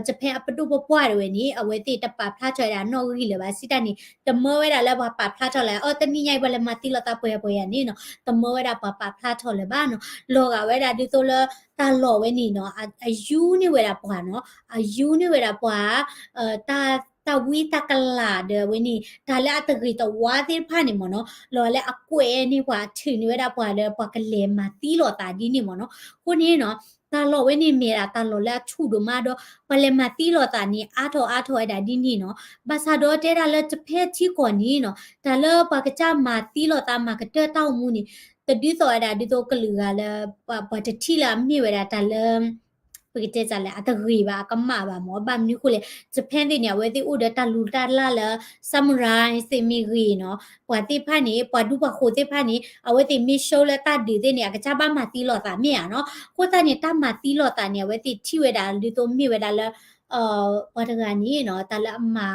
Japan အပဒိၣ်ပပှၢ်တဝဲန့ၣ် အဝဲသ့ၣ်တပာ်ဖျါထီၣ်ဝဲဒၣ်နီၣ်ဂံၢ်လၢၤဘၣ် စံးတၢ်န့ၣ် တမၢဝဲဒၣ်လၢပှၤပာ်ဖျါထီၣ်လၢၤ အီ တနံၤညါအံၤပှၤလဲၤမၤသံလိာ်သးပှဲၤပှဲၤယၤန့ၣ်နီၤ တမၢဝဲဒၣ်ပှၤပာ်ဖျါထီၣ်လၢၤဘၣ်နီၤ လီၤဂာ်ဝဲဒၣ်ဒ်သိးလၢ တၢ်လီၢ်ဝဲန့ၣ်နီၤ အယူန့ၢ်ဝဲဒၣ်ပှၤနီၤ အယူန့ၢ်ဝဲဒၣ်ပှၤ တၢ်ဝံတၢ်ကလၤဒီးဝဲန့ၣ် တၢ်လၢအတဂ့ၤတဝါသ့ၣ်တဖၣ်န့ၣ်မ့ၢ်နီၤ လီၤလၢအကွဲးန့ၢ်ပှၤ ထုးန့ၢ်ဝဲဒၣ်ပှၤဒီး ပှၤကလဲၤမၤသံလိာ်သးဒ်န့ၣ်မ့ၢ်နီၤ အဃိန့ၣ်နီၤ တၢ်လီၢ်ဝဲန့ၣ်မ့ၢ်ဒၣ်တၢ်လီၢ်လၢအဆူၣ်ဒိၣ်မးဒီး ပှၤလဲၤမၤသံလိာ်သးန့ၣ် အါထီၣ်အါထီၣ်ဝဲဒၣ်ဒ်န့ၣ်နီၤ ဘၣ်ဆၣ်ဒီးတဲဒၣ်လၢ Japan ထံကီၢ်န့ၣ်နီၤ တၢ်လၢပှၤကစၢ်မၤသံလိာ်သးမၤကတၢၢ်တၢ်အိၣ်မူန့ၣ် တဒ်သိးဝဲဒၣ်ဒ်သိးကလုာ်ဂၤလၢ ပှၤတထံၣ်လၢအမ့ၢ်ဝဲဒၣ်တၢ်လၢ ပကတဲတၢ်လဲၣ် အတဂ့ၤဘၣ် အကမၣ်ဘၣ်မ့ၢ် ဘၣ်မနုၤဃိလဲၣ် Japan သ့ၣ်န့ၣ် အဝဲသ့ၣ်အိၣ်ဒီးတၢ်လူၤတၢ်လၢ်လၢ samurai သ့ၣ်မ့ၢ်ဂ့ၤနီၤ ပှၤသ့ၣ်တဖၣ်န့ၣ် ပှၤဒူပှၤဃိၤသ့ၣ်တဖၣ်န့ၣ် အဝဲသ့ၣ်မ့ၢ် show လၢတၢ်ဒုးသ့ၣ်န့ၣ် အကစၢ်ဘၣ်မၤသံလိာ်သးမ့ၢ်ဧါနီၤ အဃိသတးန့ၣ် တၢ်မၤသံလိာ်သးန့ၣ် အဝဲသ့ၣ်ထံၣ်ဝဲဒၣ်ဒ်သိးမ့ၢ်ဝဲဒၣ်လၢ ပှၤတဂၤန့ၣ်နီၤ တၢ်လၢအမၤ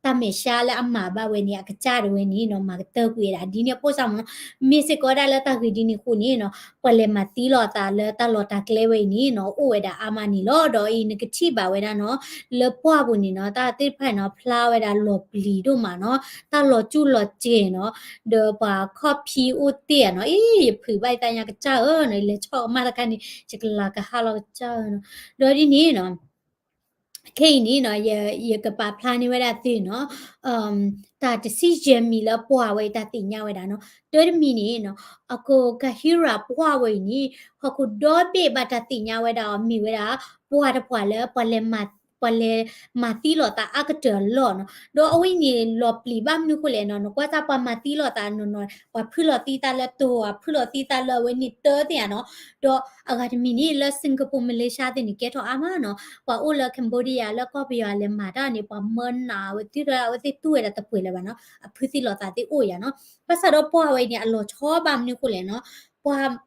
တၢ်မဲာ်ဆှးလၢအမၤဘၣ်ဝဲန့ၣ် အကစၢ်တဝဲန့ၣ်နီၤ မၤကတၢၢ်ကွံာ်ဝဲဒၣ် ဒ်န့ၣ်အပိၢ်စၢ်မ့ၢ်နီၤ မ့ၢ်စ့ၢ်ကီးဒၣ်လၢတၢ်ဂ့ၢ်ဒ်န့ၣ်အဃိန့ၣ်နီၤ ပှၤလဲၤမၤသံလိာ်သးလၢတၢ်လီၢ်တၢ်ကျဲဝဲအံၤန့ၣ်နီၤ အိၣ်ဝဲဒၣ်အါမးန့ၣ်လီၤ. ဒီးအံၤနကထံၣ်ဘၣ်ဝဲဒၣ်နီၤ လၢပှၢ်ပူၤန့ၣ်နီၤ တၢ်သ့ၣ်တဖၣ်န့ၣ်နီၤ ဖျါဝဲဒၣ်လီၤပျံၤဒိၣ်မးနီၤ တၢ်လီၤကၠူၣ်လီၤစဲၤနီၤ ဒီးပှၤခီၣ်ဖံးအိၣ်တ့ၢ်ဧါနီၤ အ့ ယဖုးဘၣ်ယသးညါကစၢ်ဧၢနီၤ ယလဲၤဆီၣ်ကမၣ်တခါန့ၣ် ယကလၤကဟါလီၤကစၢ်ဧၢနီၤ ဒီးဒ်န့ၣ်နီၤ ခဲအံၤန့ၣ်နီၤ ယကပာ်ဖျါန့ၢ်ဝဲဒၣ်သုနီၤ တၢ်တဆံယဲၢ်မံၤလၢပှၢ်ဝဲအံၤတၢ်သ့ၣ်ညါဝဲဒၣ်နီၤ တၢ်တမံၤန့ၣ်နီၤ အကိးကဟံရၤ ပှၢ်ဝဲအံၤန့ၣ် ဟီၣ်ခိၣ်ဒီဘ့ၣ်ဘၣ်တၢ်သ့ၣ်ညါဝဲဒၣ်အီၤ မ့ၢ်ဝဲဒၣ် ပှၢ်တပှၢ်လၢ ပှၤလဲၤမၤသံလိာ်သးအါကတၢၢ်အလီၢ်နီၤ ဒီးအဝဲအံၤန့ၣ် လီၤပျံၤဘၣ်မနုၤဃိလဲၣ်နီၤ နကွၢ်တၢ်ပှၤမၤသံလိာ်သးနီၤနီၤ ပှၤဖုၣ်လီၤသံသးလၢတိၤ ပှၤဖုၣ်လီၤသံသးလၢအဝဲန့ၣ်တၢ်သ့ၣ်ဧါနီၤ ဒီးအဂၤတမံၤန့ၣ် လၢ Singapore Malaysia သ့ၣ်န့ၣ် ကဲထီၣ်အါမးနီၤ ပှၤအိၣ်လၢ Cambodia လၢကီၢ်ပယီၤလဲၤမၤတၢ်န့ၣ် ပှၤမၢနးဝဲ သုတၢ်အဝဲသ့ၣ်တူၢ်ဝဲဒၣ်တပှဲၤလၢၤဘၣ်နီၤ အဖုသံလိာ်သးသ့ၣ်အိၣ်ယၤနီၤ ဘၣ်ဆၣ်ဒီးပှၢ်ဝဲအံၤန့ၣ် အလီၤဆီဘၣ်မနုၤဃိလဲၣ်နီၤ ပှၤ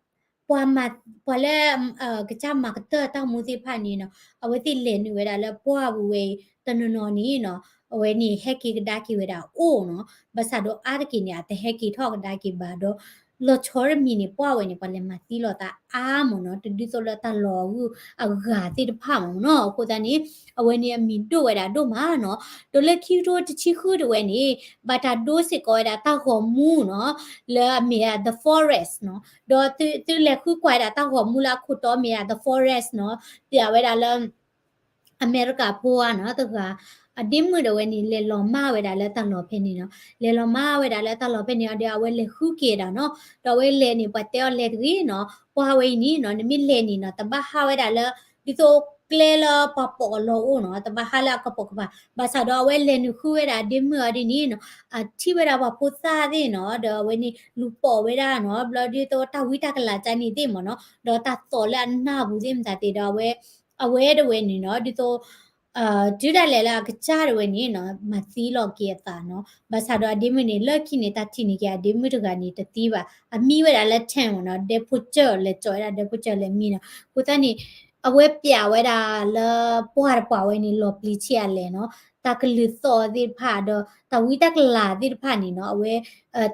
ပှၤမၤ ပှၤလၢ ကစၢ်မၤကတၢၢ်တၢ်မူသ့ၣ်တဖၣ်န့ၣ်နီၤ အဝဲသ့ၣ်လဲၤနုာ်ဝဲဒၣ်လၢပှၢ်ပူၤဝဲအံၤ တနီၤနီၤန့ၣ်နီၤ အဝဲန့ၣ် ဟဲက့ၤကဒါက့ၤဝဲဒၣ်အိၣ်နီၤ ဘၣ်ဆၣ်ဒီးအါတက့ၢ်န့ၣ် အတဟဲက့ၤထီၣ်ကဒါက့ၤဘၣ်ဒီး လီၤဆီတမံၤန့ၣ် ပှၢ်ဝဲန့ၣ် ပှၤလဲၤမၤသံလိာ်သးအါမ့ၢ်နီၤ တဒ်သိးလၢတၢ်လီၢ်အဂုၤအဂၤသ့ၣ်တဖၣ်မ့ၢ်နီၤ အဃိသတးန့ၣ် အဝဲန့ၣ်အမံၤဒိၣ်ဝဲဒၣ်ဒိၣ်မးနီၤ ဒီးလၢခံကထိတဆံဃုတဝဲန့ၣ် ဘၣ်တၢ်ဒိစ့ၢ်ကီးဝဲဒၣ်တၢ်ဂီၤမူနီၤ လၢအမ့ၢ်ဒၣ် The Forest နီၤ ဒီးသုသုလဲၤဃုကွၢ်ဝဲဒၣ်တၢ်ဂီၤမူလၢအခိၣ်တီမ့ၢ်ဒၣ် The Forest နီၤ ပျးဝဲဒၣ်လၢ အမဲရကၤဖိဧါနီၤ တဂၤ အဒ့မုၣ်ဒီးဝဲန့ၣ် လဲၤလီၤမၢ်ဝဲဒၣ်လၢတၢ်လီၢ်ဖဲန့ၣ်နီၤ လဲၤလီၤမၢ်ဝဲဒၣ်လၢတၢ်လီၢ်ဖဲန့ၣ်ဒီး အဝဲလဲၤဃုက့ၤဒၣ်နီၤ ဒီးအဝဲလဲၤန့ၣ် ပှၤတဲအီၤလဲၤတဂ့ၤနီၤ ပှၢ်ဝဲအံၤန့ၣ်နီၤ နမ့ၢ်လဲၤန့ၣ်နီၤ တဘၣ်ဟးဝဲဒၣ်လၢ ဒ်သိးကျဲလၢပှၤပိာ်အလီၢ်အိၣ်နီၤ တဘၣ်ဟးလၢအကပိာ်ကပၤ ဘၣ်ဆၣ်ဒီးအဝဲလဲၤနုာ်ဃုဝဲဒၣ်အဒ့မုၣ်အီၤဒ်န့ၣ်နီၤ အထံၣ်ဝဲဒၣ်ပှၤဖိသၣ်သ့ၣ်နီၤ ဒီးအဝဲန့ၣ် လူၤပိာ်ဝဲဒၣ်နီၤ ဘျီဒ်သိးတၢ်ဝံတၢ်ကလၤကန့ၣ်သ့ၣ်မ့ၢ်နီၤ ဒီးတၢ်သီၣ်လၢအနၢ်ပူၤသ့ၣ်မတၤသ့ၣ်ဒီးအဝဲ အဝဲတဝဲန့ၣ်နီၤ ဒ်သိး တုၤဒၣ်လဲာ်လၢအကစၢ်တဝဲန့ၣ်နီၤ မၤသံလီၤက့ၤအသးနီၤ ဘၣ်ဆၣ်ဒီးအဒ့မုၣ်န့ၣ် လၢခံန့ၣ် တၢ်ထံၣ်န့ၢ်က့ၤအဒ့မုၣ်တဂၤန့ၣ် တသံဘၣ် အမံဝဲဒၣ်လၢ tent မ့ၢ်နီၤ ဒဲဖိစၢၢ် လဲၤကၠီၤဝဲဒၣ်ဒဲဖိစၢၢ်လဲၤမံနီၤ အဃိသတးန့ၣ် အဝဲပျးဝဲဒၣ်လၢပှၢ်တပှၢ်ဝဲန့ၣ် လီၤပျံၤဆံးအလဲၣ်နီၤ တၢ်ကလုၢ်သီၣ်သ့ၣ်တဖၣ်ဒီး တၢ်ဝံတၢ်ကလၤသ့ၣ်တဖၣ်န့ၣ်နီၤ အဝဲ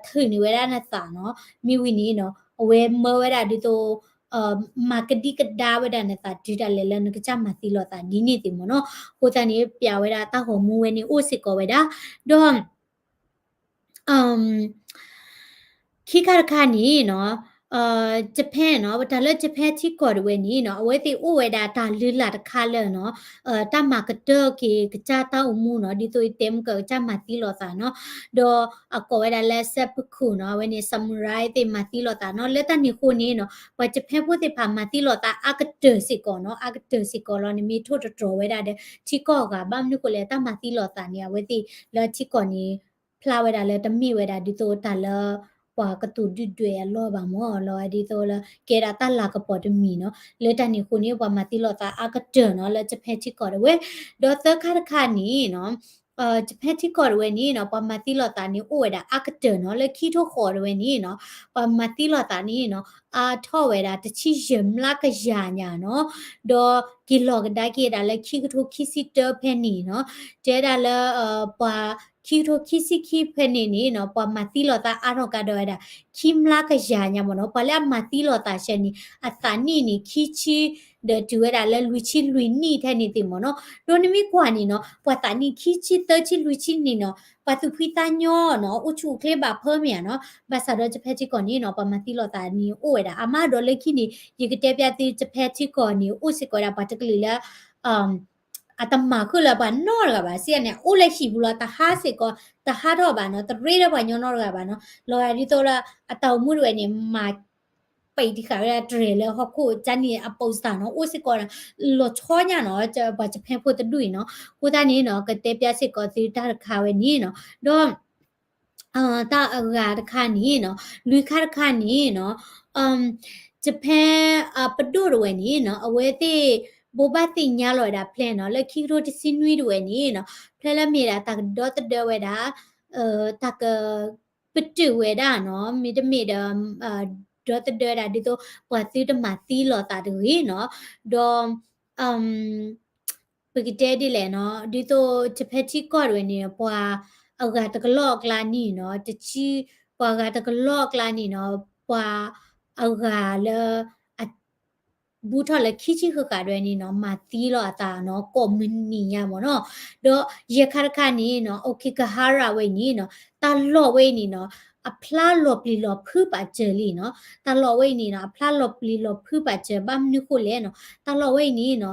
ထုးန့ၢ်ဝဲဒၣ်နသးနီၤ မ့ၢ်ဝံၤန့ၣ်နီၤ အဝဲမၢဝဲဒၣ်ဒ်သိး မၤကဒံကဒါဝဲဒၣ်နသးတုၤဒၣ်လဲာ်လၢနကစၢ်မၤသံလိာ်သးဒ်န့ၣ်သ့ၣ်မ့ၢ်နီၤ အဃိသတးန့ၣ် ပျးဝဲဒၣ်တၢ်ဂီၤမူဝဲန့ၣ်အိၣ်စ့ၢ်ကီးဝဲဒၣ် ဒီး ခံခါတခါန့ၣ်နီၤ Japan နီၤ တၢ်လၢ Japan ထံကီၢ်တဝဲန့ၣ်နီၤ အဝဲသ့ၣ်အိၣ်ဝဲဒၣ်တၢ်လုၢ်လၢ်တခါလၢနီၤ တၢ်မၤကတၢၢ်က့ၤကစၢ်တၢ်အိၣ်မူနီၤ ဒ်သိးယတဲမုၢ်ကၢကစၢ်မၤသံလိာ်သးနီၤ ဒီးအကိးဝဲဒၣ်လၢ seppuku နီၤ အဝဲန့ၣ် samurai သ့ၣ်မၤသံလိာ်သးနီၤ လၢတၢ်န့ၣ်အဃိန့ၣ်နီၤ ပှၤ Japan ဖိသ့ၣ်တဖၣ်မၤသံလိာ်သးအါကတၢၢ်စ့ၢ်ကီးနီၤ အါကတၢၢ်စ့ၢ်ကီးလီၤ နမ့ၢ်ထိၣ်တတြီၤဝဲဒၣ်ဒီး ထံကီၢ်အဂၤ ဘၣ်မနုၤဃိလဲၣ် တၢ်မၤသံလိာ်သးန့ၣ် အဝဲသ့ၣ်လၢထံကီၢ်န့ၣ် ဖျါဝဲဒၣ်လၢတမ့ၢ်ဝဲဒၣ်ဒ်သိးတၢ်လၢ ပှၤကတိၤဒုၣ်ဒွဲၣ်အလီၢ်ဘၣ်မ့ၢ် လီၤဝဲဒ်သိးလၢ ကဲဒၣ်တၢ်လၤကပီၤတမံၤနီၤ လၢတၢ်န့ၣ်အဃိန့ၣ် ပှၤမၤသံလိာ်သးအါကတၢၢ်နီၤ လၢ Japan ထံကီၢ်တဝဲ ဒီးသၢခါတခါန့ၣ်နီၤ Japan ထံကီၢ်တဝဲန့ၣ်နီၤ ပှၤမၤသံလိာ်သးန့ၣ် အိၣ်ဝဲဒၣ်အါကတၢၢ်နီၤ လၢခံထိဃီးတဝဲန့ၣ်နီၤ ပှၤမၤသံလိာ်သးန့ၣ်နီၤ အါထီၣ်ဝဲဒၣ်တဆံယဲၢ်မျးကယၤညါနီၤ ဒီးက့ၤလီၤကဒါက့ၤဒၣ်လၢခံကထိခံဆံတၢဖဲန့ၣ်နီၤ တဲဒၣ်လၢ ပှၤ ခံကထိခံဆံခံဖဲန့ၣ်န့ၣ်နီၤ ပှၤမၤသံလိာ်သးအါထီၣ်ကဒီးဝဲဒၣ် ခံမျးကယၤညါမ့ၢ်နီၤ ပှၤလၢအမၤသံလိာ်သးဆဲန့ၣ် အသးနံၣ်န့ၣ် ခံဆံ ဒီးတုၤဝဲဒၣ်လၢလွံၢ်ဆံလွံၢ်နံၣ်ထဲန့ၣ်သ့ၣ်မ့ၢ်နီၤ, ဒီးနမ့ၢ်ကွၢ်န့ၣ်နီၤ ပှၤသးနံၣ်ခံဆံသၢဆံလွံၢ်ဆံန့ၣ်နီၤ ပှၤသူၣ်ဖှံသးညီနီၤ အိၣ်ဆူၣ်အိၣ်ချ့ဘၣ်ဖၢမ့ၢ်ဧါနီၤ, ဘၣ်ဆၣ်ဒီး Japan ထံကီၢ်န့ၣ်နီၤ ပှၤမၤသံလိာ်သးန့ၣ်အိၣ်ဝဲဒၣ်အါမး, ဒီးလၢခံန့ၣ် ယကတဲပျးသု Japan ထံကီၢ်န့ၣ် အိၣ်စ့ၢ်ကီးဝဲဒၣ်ပှၤတကလုာ်လၢ အတမၤဃုာ်လၢပှၤနီတဂၤဘၣ်, စံးန့ၣ် အိၣ်လၢဟံၣ်ပူၤလီၤ တဟးစ့ၢ်ကီး တဟးထီၣ်ဘၣ်နီၤ, တရ့ဒီးပှၤညီနီတဂၤဘၣ်နီၤ, လီၤဂာ်ဒ်သိးလၢ အတၢ်အိၣ်မူတဝဲန့ၣ် မၤ ပိတ်တဃာ်ဝဲဒၣ်တြဲၤလၢဟီၣ်ခိၣ်ကန့ၣ် အပိစၢ်နီၤ အိၣ်စ့ၢ်ကီး လီၤဆီညါနီၤ ပှၤ Japan ဖိတဒူၣ်အံၤနီၤ, အဃိသတးန့ၣ်နီၤ ကတဲပျးစ့ၢ်ကီးသုတၢ်တခါဝဲန့ၣ်နီၤ, ဒီး တၢ်အဂၤတခါန့ၣ်နီၤ လွံၢ်ခါတခါန့ၣ်နီၤ Japan ပဒိၣ်တဝဲန့ၣ်နီၤ အဝဲသ့ၣ် ဘိးဘၣ်သ့ၣ်ညါလီၤဝဲဒၣ်ဖဲနီၤ လၢခံကထိတဆံနွံတဝဲန့ၣ်နီၤ ဖဲလၢမ့ၢ်ဒၣ်တၢ်ကဒီသဒၢဝဲဒၣ် တၢ်က ပတုာ်ဝဲဒၣ်နီၤ မ့တမ့ၢ်ဒီး ဒီသဒၢဒၣ်ဒ်သိး ပှၤသုတမၤသံလိာ်သးတဂ့ၤနီၤ, ဒီး ပကတဲဒ်လဲၣ်နီၤ ဒ်သိး Japan ထံကီၢ်တဝဲန့ၣ် ပှၤအဂၤတကလီၢ်အကျါန့ၣ်နီၤ တဆံ ပှၤဂၤတကလီၢ်အကျါန့ၣ်နီၤ ပှၤအဂၤလၢ အ ဘူးထီၣ်လၢခံဆံဃၣ်ဃၣ်တဝဲန့ၣ်နီၤ မၤသံလိာ်အသးနီၤ ကိးမုၢ်နံၤညါမ့ၢ်နီၤ, ဒီးယဲၢ်ခါတခါန့ၣ်နီၤ Aokigahara ဝဲအံၤန့ၣ်နီၤ တၢ်လီၢ်ဝဲအံၤန့ၣ်နီၤ အဖျါလီၤပျံၤလီၤဖုးပာ်စၢၤလံနီၤ, တၢ်လီၢ်ဝဲအံၤန့ၣ်နီၤ အဖျါလီၤပျံၤလီၤဖုးပာ်စၢၤ ဘၣ်မနုၤဃိလဲၣ်နီၤ တၢ်လီၢ်ဝဲအံၤန့ၣ်နီၤ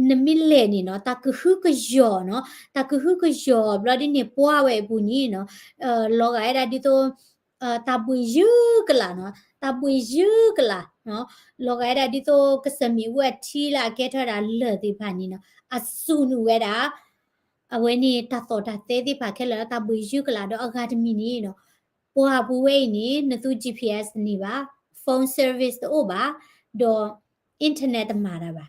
နမ့ၢ်လဲၤန့ၣ်နီၤ တၢ်ကဟုကယာ်နီၤ တၢ်ကဟုကယာ်ဘျီဒ်န့ၣ် ပှၢ်ဝဲအပူၤန့ၣ်နီၤ လီၤဂာ်ဝဲဒၣ်ဒ်သိး တၢ်ဘှံးယုၢ်ကလာ်နီၤ တၢ်ဘှံးယုၢ်ကလာ်နီၤ လီၤဂာ်ဝဲဒၣ်ဒ်သိးကစၢၢ်မ့ၣ်အူအထံလၢအကဲထီၣ်ဝဲဒၣ်လၢၢ်သ့ၣ်တဖၣ်န့ၣ်နီၤ အစူးနုာ်ဝဲဒၣ် အဝဲန့ၣ်တၢ်သီၣ်တၢ်သဲသ့ၣ်တဖၣ်ခဲလၢာ်လၢတၢ်ဘှံးယုၢ်ကလာ် ဒီးအဂၤတမံၤန့ၣ်နီၤ ပှၢ်ပူၤဝဲအံၤန့ၣ် နသူ GPS တန့ၢ်ဘၣ် phone service တအိၣ်ဘၣ် ဒီး internet တမၤတၢ်ဘၣ်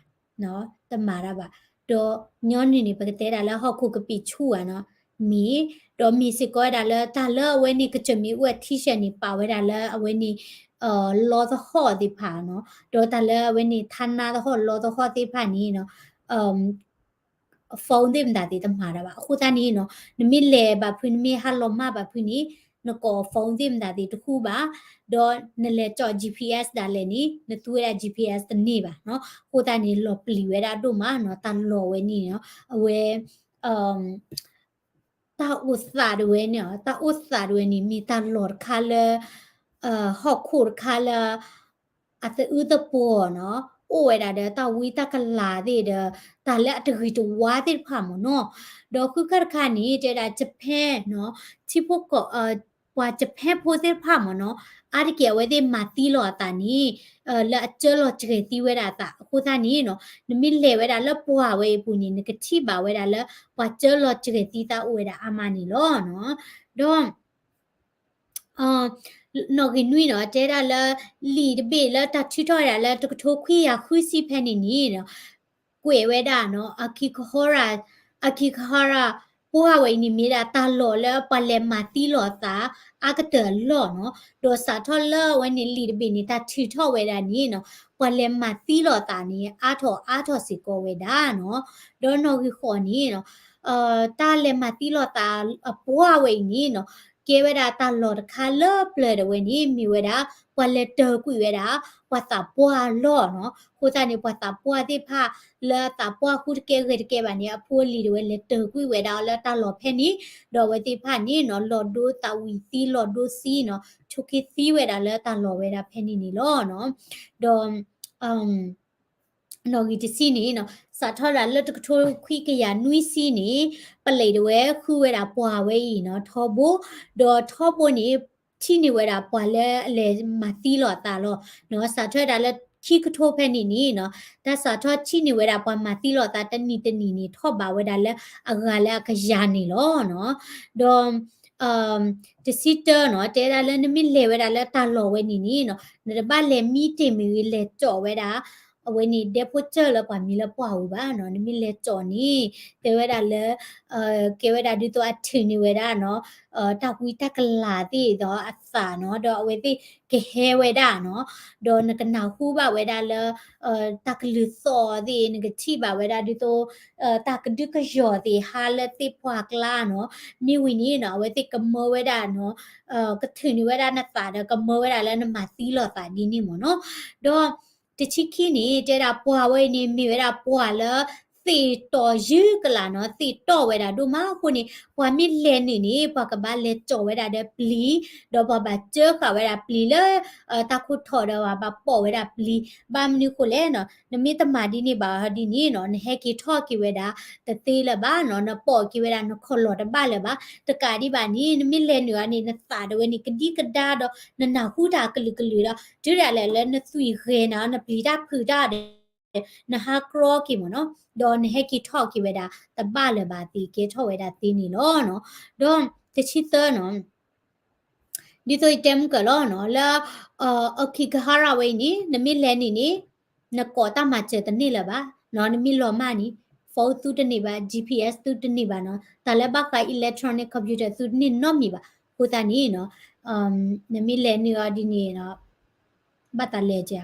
တမၤတၢ်ဘၣ် ဒီးညီနုၢ်န့ၣ် ပကတဲဒၣ်လၢဟီၣ်ခိၣ်ကပံာ်ဆူၣ်ဧါနီၤ မ့ၢ် ဒီးမ့ၢ်စ့ၢ်ကီးဝဲဒၣ်လၢတၢ်လၢအဝဲန့ၣ် ကစၢၢ်မ့ၣ်အူအထံဆဲးန့ၣ် ပာ်ဝဲဒၣ်လၢအဝဲန့ၣ် လီသဟီၣ်သ့ၣ်တဖၣ်နီၤ ဒီးတၢ်လၢအဝဲန့ၣ် ထါနါသဟီၣ်လီသဟီၣ်သ့ၣ်တဖၣ်န့ၣ်နီၤ phone သ့ၣ်မတၤသ့ၣ်တမၤတၢ်ဘၣ် အဃိသတးန့ၣ်နီၤ နမ့ၢ်လဲၤဘၣ်ဖုး နမ့ၢ်ဟးလီၤမၢ်ဘၣ်ဖုးန့ၣ် နကိး phone သ့ၣ်မတၤသ့ၣ်တဃူဘၣ် ဒီးနလဲၤကၠီၣ် GPS ဒၣ်လဲာ်န့ၣ် နသူဝဲဒၣ် GPS တန့ၢ်ဘၣ်နီၤ အဃိသတးန့ၣ် လီၤပျံၤဝဲဒၣ်ဒိၣ်မးနီၤ တၢ်လီၢ်ဝဲန့ၣ်နီၤ အဝဲ တၢ်အိၣ်သးတဝဲန့ၣ် တၢ်အိၣ်သးတဝဲန့ၣ် မ့ၢ်တၢ်လီၢ်တခါလၢ ဟီၣ်ခိၣ်တခါလၢ အသအုသပှီၤနီၤ အိၣ်ဝဲဒၣ်ဒီးတၢ်ဝံတၢ်ကလၤသ့ၣ်ဒီး တၢ်လၢအတဂ့ၤတဝါသ့ၣ်တဖၣ်မ့ၢ်နီၤ ဒီးဃုခါတခါန့ၣ် တဲဒၣ် Japan နီၤ ထံဖိကီၢ် ပှၤ Japan ဖိသ့ၣ်တဖၣ်မ့ၢ်နီၤ အါတက့ၢ်အဝဲသ့ၣ်မၤသံလီၤအသးန့ၣ် လၢအစၢလီၤစှဲၤသံဝဲဒၣ်အသး အဃိသတးန့ၣ်နီၤ နမ့ၢ်လဲၤဝဲဒၣ်လၢပှၢ်ဝဲအံၤအပူၤန့ၣ် နကထံၣ်ဘၣ်ဝဲဒၣ်လၢ ပှၤစၢလီၤစှဲၤသံသးအိၣ်ဝဲဒၣ်အါမးန့ၣ်လီၤနီၤ ဒီး နီၣ်ဂံၢ်နွံနီၤ တဲဒၣ်လၢ လံာ်တဘ့ၣ်လၢတၢ်ထုးထီၣ်ဝဲဒၣ်လၢတကထိခွံကယၤဃုဆံဖဲန့ၣ်န့ၣ် ကွဲးဝဲဒၣ်နီၤ Akihara Akihara ပှၢ်ဝဲအံၤန့ၣ်မ့ၢ်ဒၣ်တၢ်လီၢ်လၢပှၤလဲၤမၤသံလီၤအသး အါကတၢၢ်အလီၢ်နီၤ ဒီးစးထီၣ်လၢအဝဲန့ၣ်လံာ်တဘ့ၣ်န့ၣ် တၢ်ထုးထီၣ်ဝဲဒၣ်န့ၣ်နီၤ ပှၤလဲၤမၤသံလီၤအသးန့ၣ် အါထီၣ်အါထီၣ်စ့ၢ်ကီးဝဲဒၣ်နီၤ ဒီးနီၣ်ဂံၢ်ဃိးန့ၣ်နီၤ တၢ်လဲၤမၤသံလီၤသးအပှၢ်ဝဲအံၤန့ၣ်နီၤ ကဲဝဲဒၣ်တၢ်လီၢ်တခါလၢပျၢၤတဝဲန့ၣ် မ့ၢ်ဝဲဒၣ် ပှၤလဲၤတၢၢ်ကွံာ်ဝဲဒၣ် ပှၤသးပှၢ်အလီၢ်နီၤ အဃိသတးန့ၣ် ပှၤသးပှၢ်သ့ၣ်တဖၣ် လၢအသးပှၢ်ဃုတကဲဂဲၤတကဲဘၣ်န့ၣ် အဖိအလံၤတဝဲလဲၤတၢၢ်ကွံာ်ဝဲဒၣ်လၢတၢ်လီၢ်ဖဲန့ၣ် ဒီးအဝဲသ့ၣ်တဖၣ်န့ၣ်နီၤ လီၤဒိသးဝံၤသံ လီၤဒိသံနီၤ ထိၣ်က့သံဝဲဒၣ်လၢတၢ်လီၢ်ဝဲဒၣ်ဖဲန့ၣ်န့ၣ်လီၤနီၤ ဒီး နီၣ်ဂံၢ်တဆံန့ၣ်နီၤ စးထီၣ်ဒၣ်လၢတကထိခွံကယၤနွံဆံန့ၣ် ပလံးတဝဲဃုဝဲဒၣ်ပှၢ်ဝဲအံၤနီၤ ထီဘိ ဒီးထီဘိန့ၣ် ထံၣ်န့ၢ်ဝဲဒၣ်ပှၤလၢအလဲၤမၤသံလီၤအသးလီၤနီၤ စးထီၣ်ဝဲဒၣ်လၢခံကထိဖဲန့ၣ်န့ၣ်နီၤ တၢ်စးထီၣ်ထံၣ်န့ၢ်ဝဲဒၣ်ပှၤမၤသံလီၤအသးတနံၤတနံၤန့ၣ် ထီၣ်ဘးဝဲဒၣ်လၢအဂၤလၢအကယၤန့ၣ်လီၤနီၤ ဒီး တဆံတၢနီၤ တဲဒၣ်လၢနမ့ၢ်လဲၤဝဲဒၣ်လၢတၢ်လီၢ်ဝဲန့ၣ်န့ၣ်နီၤ နတဘၣ်လဲၤမံတ့ၢ်မ့ၢ်ဂ့ၤ လဲၤကၠီၣ်ဝဲဒၣ် အဝဲန့ၣ် ဒဲဖိစၢၢ်လၢပှၤမံၤလၢပှၢ်ဝံၤဘၣ်နီၤ နမ့ၢ်လဲၤကၠီၣ်န့ၣ် တဲဝဲဒၣ်လၢ ကဲဝဲဒၣ်ဒ်သိးအထုးန့ၢ်ဝဲဒၣ်နီၤ တၢ်ဝံတၢ်ကလၤသ့ၣ်ဒီးအသးနီၤ ဒီးအဝဲသ့ၣ်ကဟဲဝဲဒၣ်နီၤ ဒီးနကနၢ်ဟူဘၣ်ဝဲဒၣ်လၢ တၢ်ကလုၢ်သီၣ်သ့ၣ် နကထံၣ်ဘၣ်ဝဲဒၣ်ဒ်သိး တၢ်ကဒုကယီၤသ့ၣ်ဟးလၢသ့ၣ်ပှၢ်ကျါနီၤ မ့ၢ်ဝံၤန့ၣ်နီၤ အဝဲသ့ၣ်ကမၢဝဲဒၣ်နီၤ ကထုးန့ၢ်ဝဲဒၣ်နသးဒီးကမၢဝဲဒၣ်လၢနမၤသံလီၤသးဒ်န့ၣ်မ့ၢ်နီၤ ဒီး တဆံခံန့ၣ် တဲဒၣ်ပှၢ်ဝဲအံၤန့ၣ် မ့ၢ်ဝဲဒၣ်ပှၢ်လၢ သ့ၣ်တီၢ်ယုၢ်ကလာ်နီၤ, သ့ၣ်တီၢ်ဝဲဒၣ်ဒိၣ်မးအဃိန့ၣ် ပှၤမ့ၢ်လဲၤနုာ်န့ၣ် ပှၤကဘၣ်လဲၤကၠီၣ်ဝဲဒၣ်ဒီးပျံၤ, ဒီးပှၤဘၣ်စၢဃာ်ဝဲဒၣ်ပျံၤလၢ တၢ်ခိၣ်ထီၣ်ဒီးပှၤဘၣ်ပိာ်ဝဲဒၣ်ပျံၤ, ဘၣ်မနုၤဃိလဲၣ်နီၤ, နမ့ၢ်တမၤဒ်န့ၣ်ဘၣ်ဒ်န့ၣ်နီၤ နဟဲက့ၤထီၣ်က့ၤဝဲဒၣ်တသ့လၢၤဘၣ်နီၤ, နပိာ်က့ၤဝဲဒၣ်နခီၣ်လီၢ်တဘၣ်လၢၤဘၣ်, တကးဒံးဘၣ်န့ၣ် နမ့ၢ်လဲၤနုာ်အီၤန့ၣ် နသးဒၣ်ဝဲန့ၣ် ကဒံကဒါဒီး နနၢ်ဟူတၢ်ကလုာ်ကလုာ်ဒီး တုၤဒၣ်လဲာ်လၢနသွံၣ် ဂဲၤနၤ နပျံၤတၢ်ဖုးတၢ်ဒီး နဟးကြီက့ၤမ့ၢ်နီၤ, ဒီးနဟဲက့ၤထီၣ်က့ၤဝဲဒၣ် တဘၣ်လၢၤဘၣ်သ့ ကဲထီၣ်ဝဲဒၣ်သ့န့ၣ်လီၤနီၤ. ဒီးတဆံသၢနီၤ, ဒ်သိးယတဲမုၢ်ကၢၤလီၤနီၤ, လၢ အခံကဟၣ်ရၣ်ဝဲအံၤန့ၣ် နမ့ၢ်လဲၤနုာ်န့ၣ် နကိးတၢ်မၤစၢၤတန့ၢ်လၢၤဘၣ်နီၤ, နမ့ၢ်လီၤမၢ်န့ၣ် phone သုတန့ၢ်ဘၣ်, G P S သုတန့ၢ်ဘၣ်နီၤ, တၢ်လၢဘၣ်ဃး electronic computer သုတန့ၢ်နီတမံၤဘၣ်, အဃိသတးန့ၣ်နီၤ နမ့ၢ်လဲၤနုာ်အီၤဒ်န့ၣ်နီၤ ဘၣ်သးလဲၤကဲ,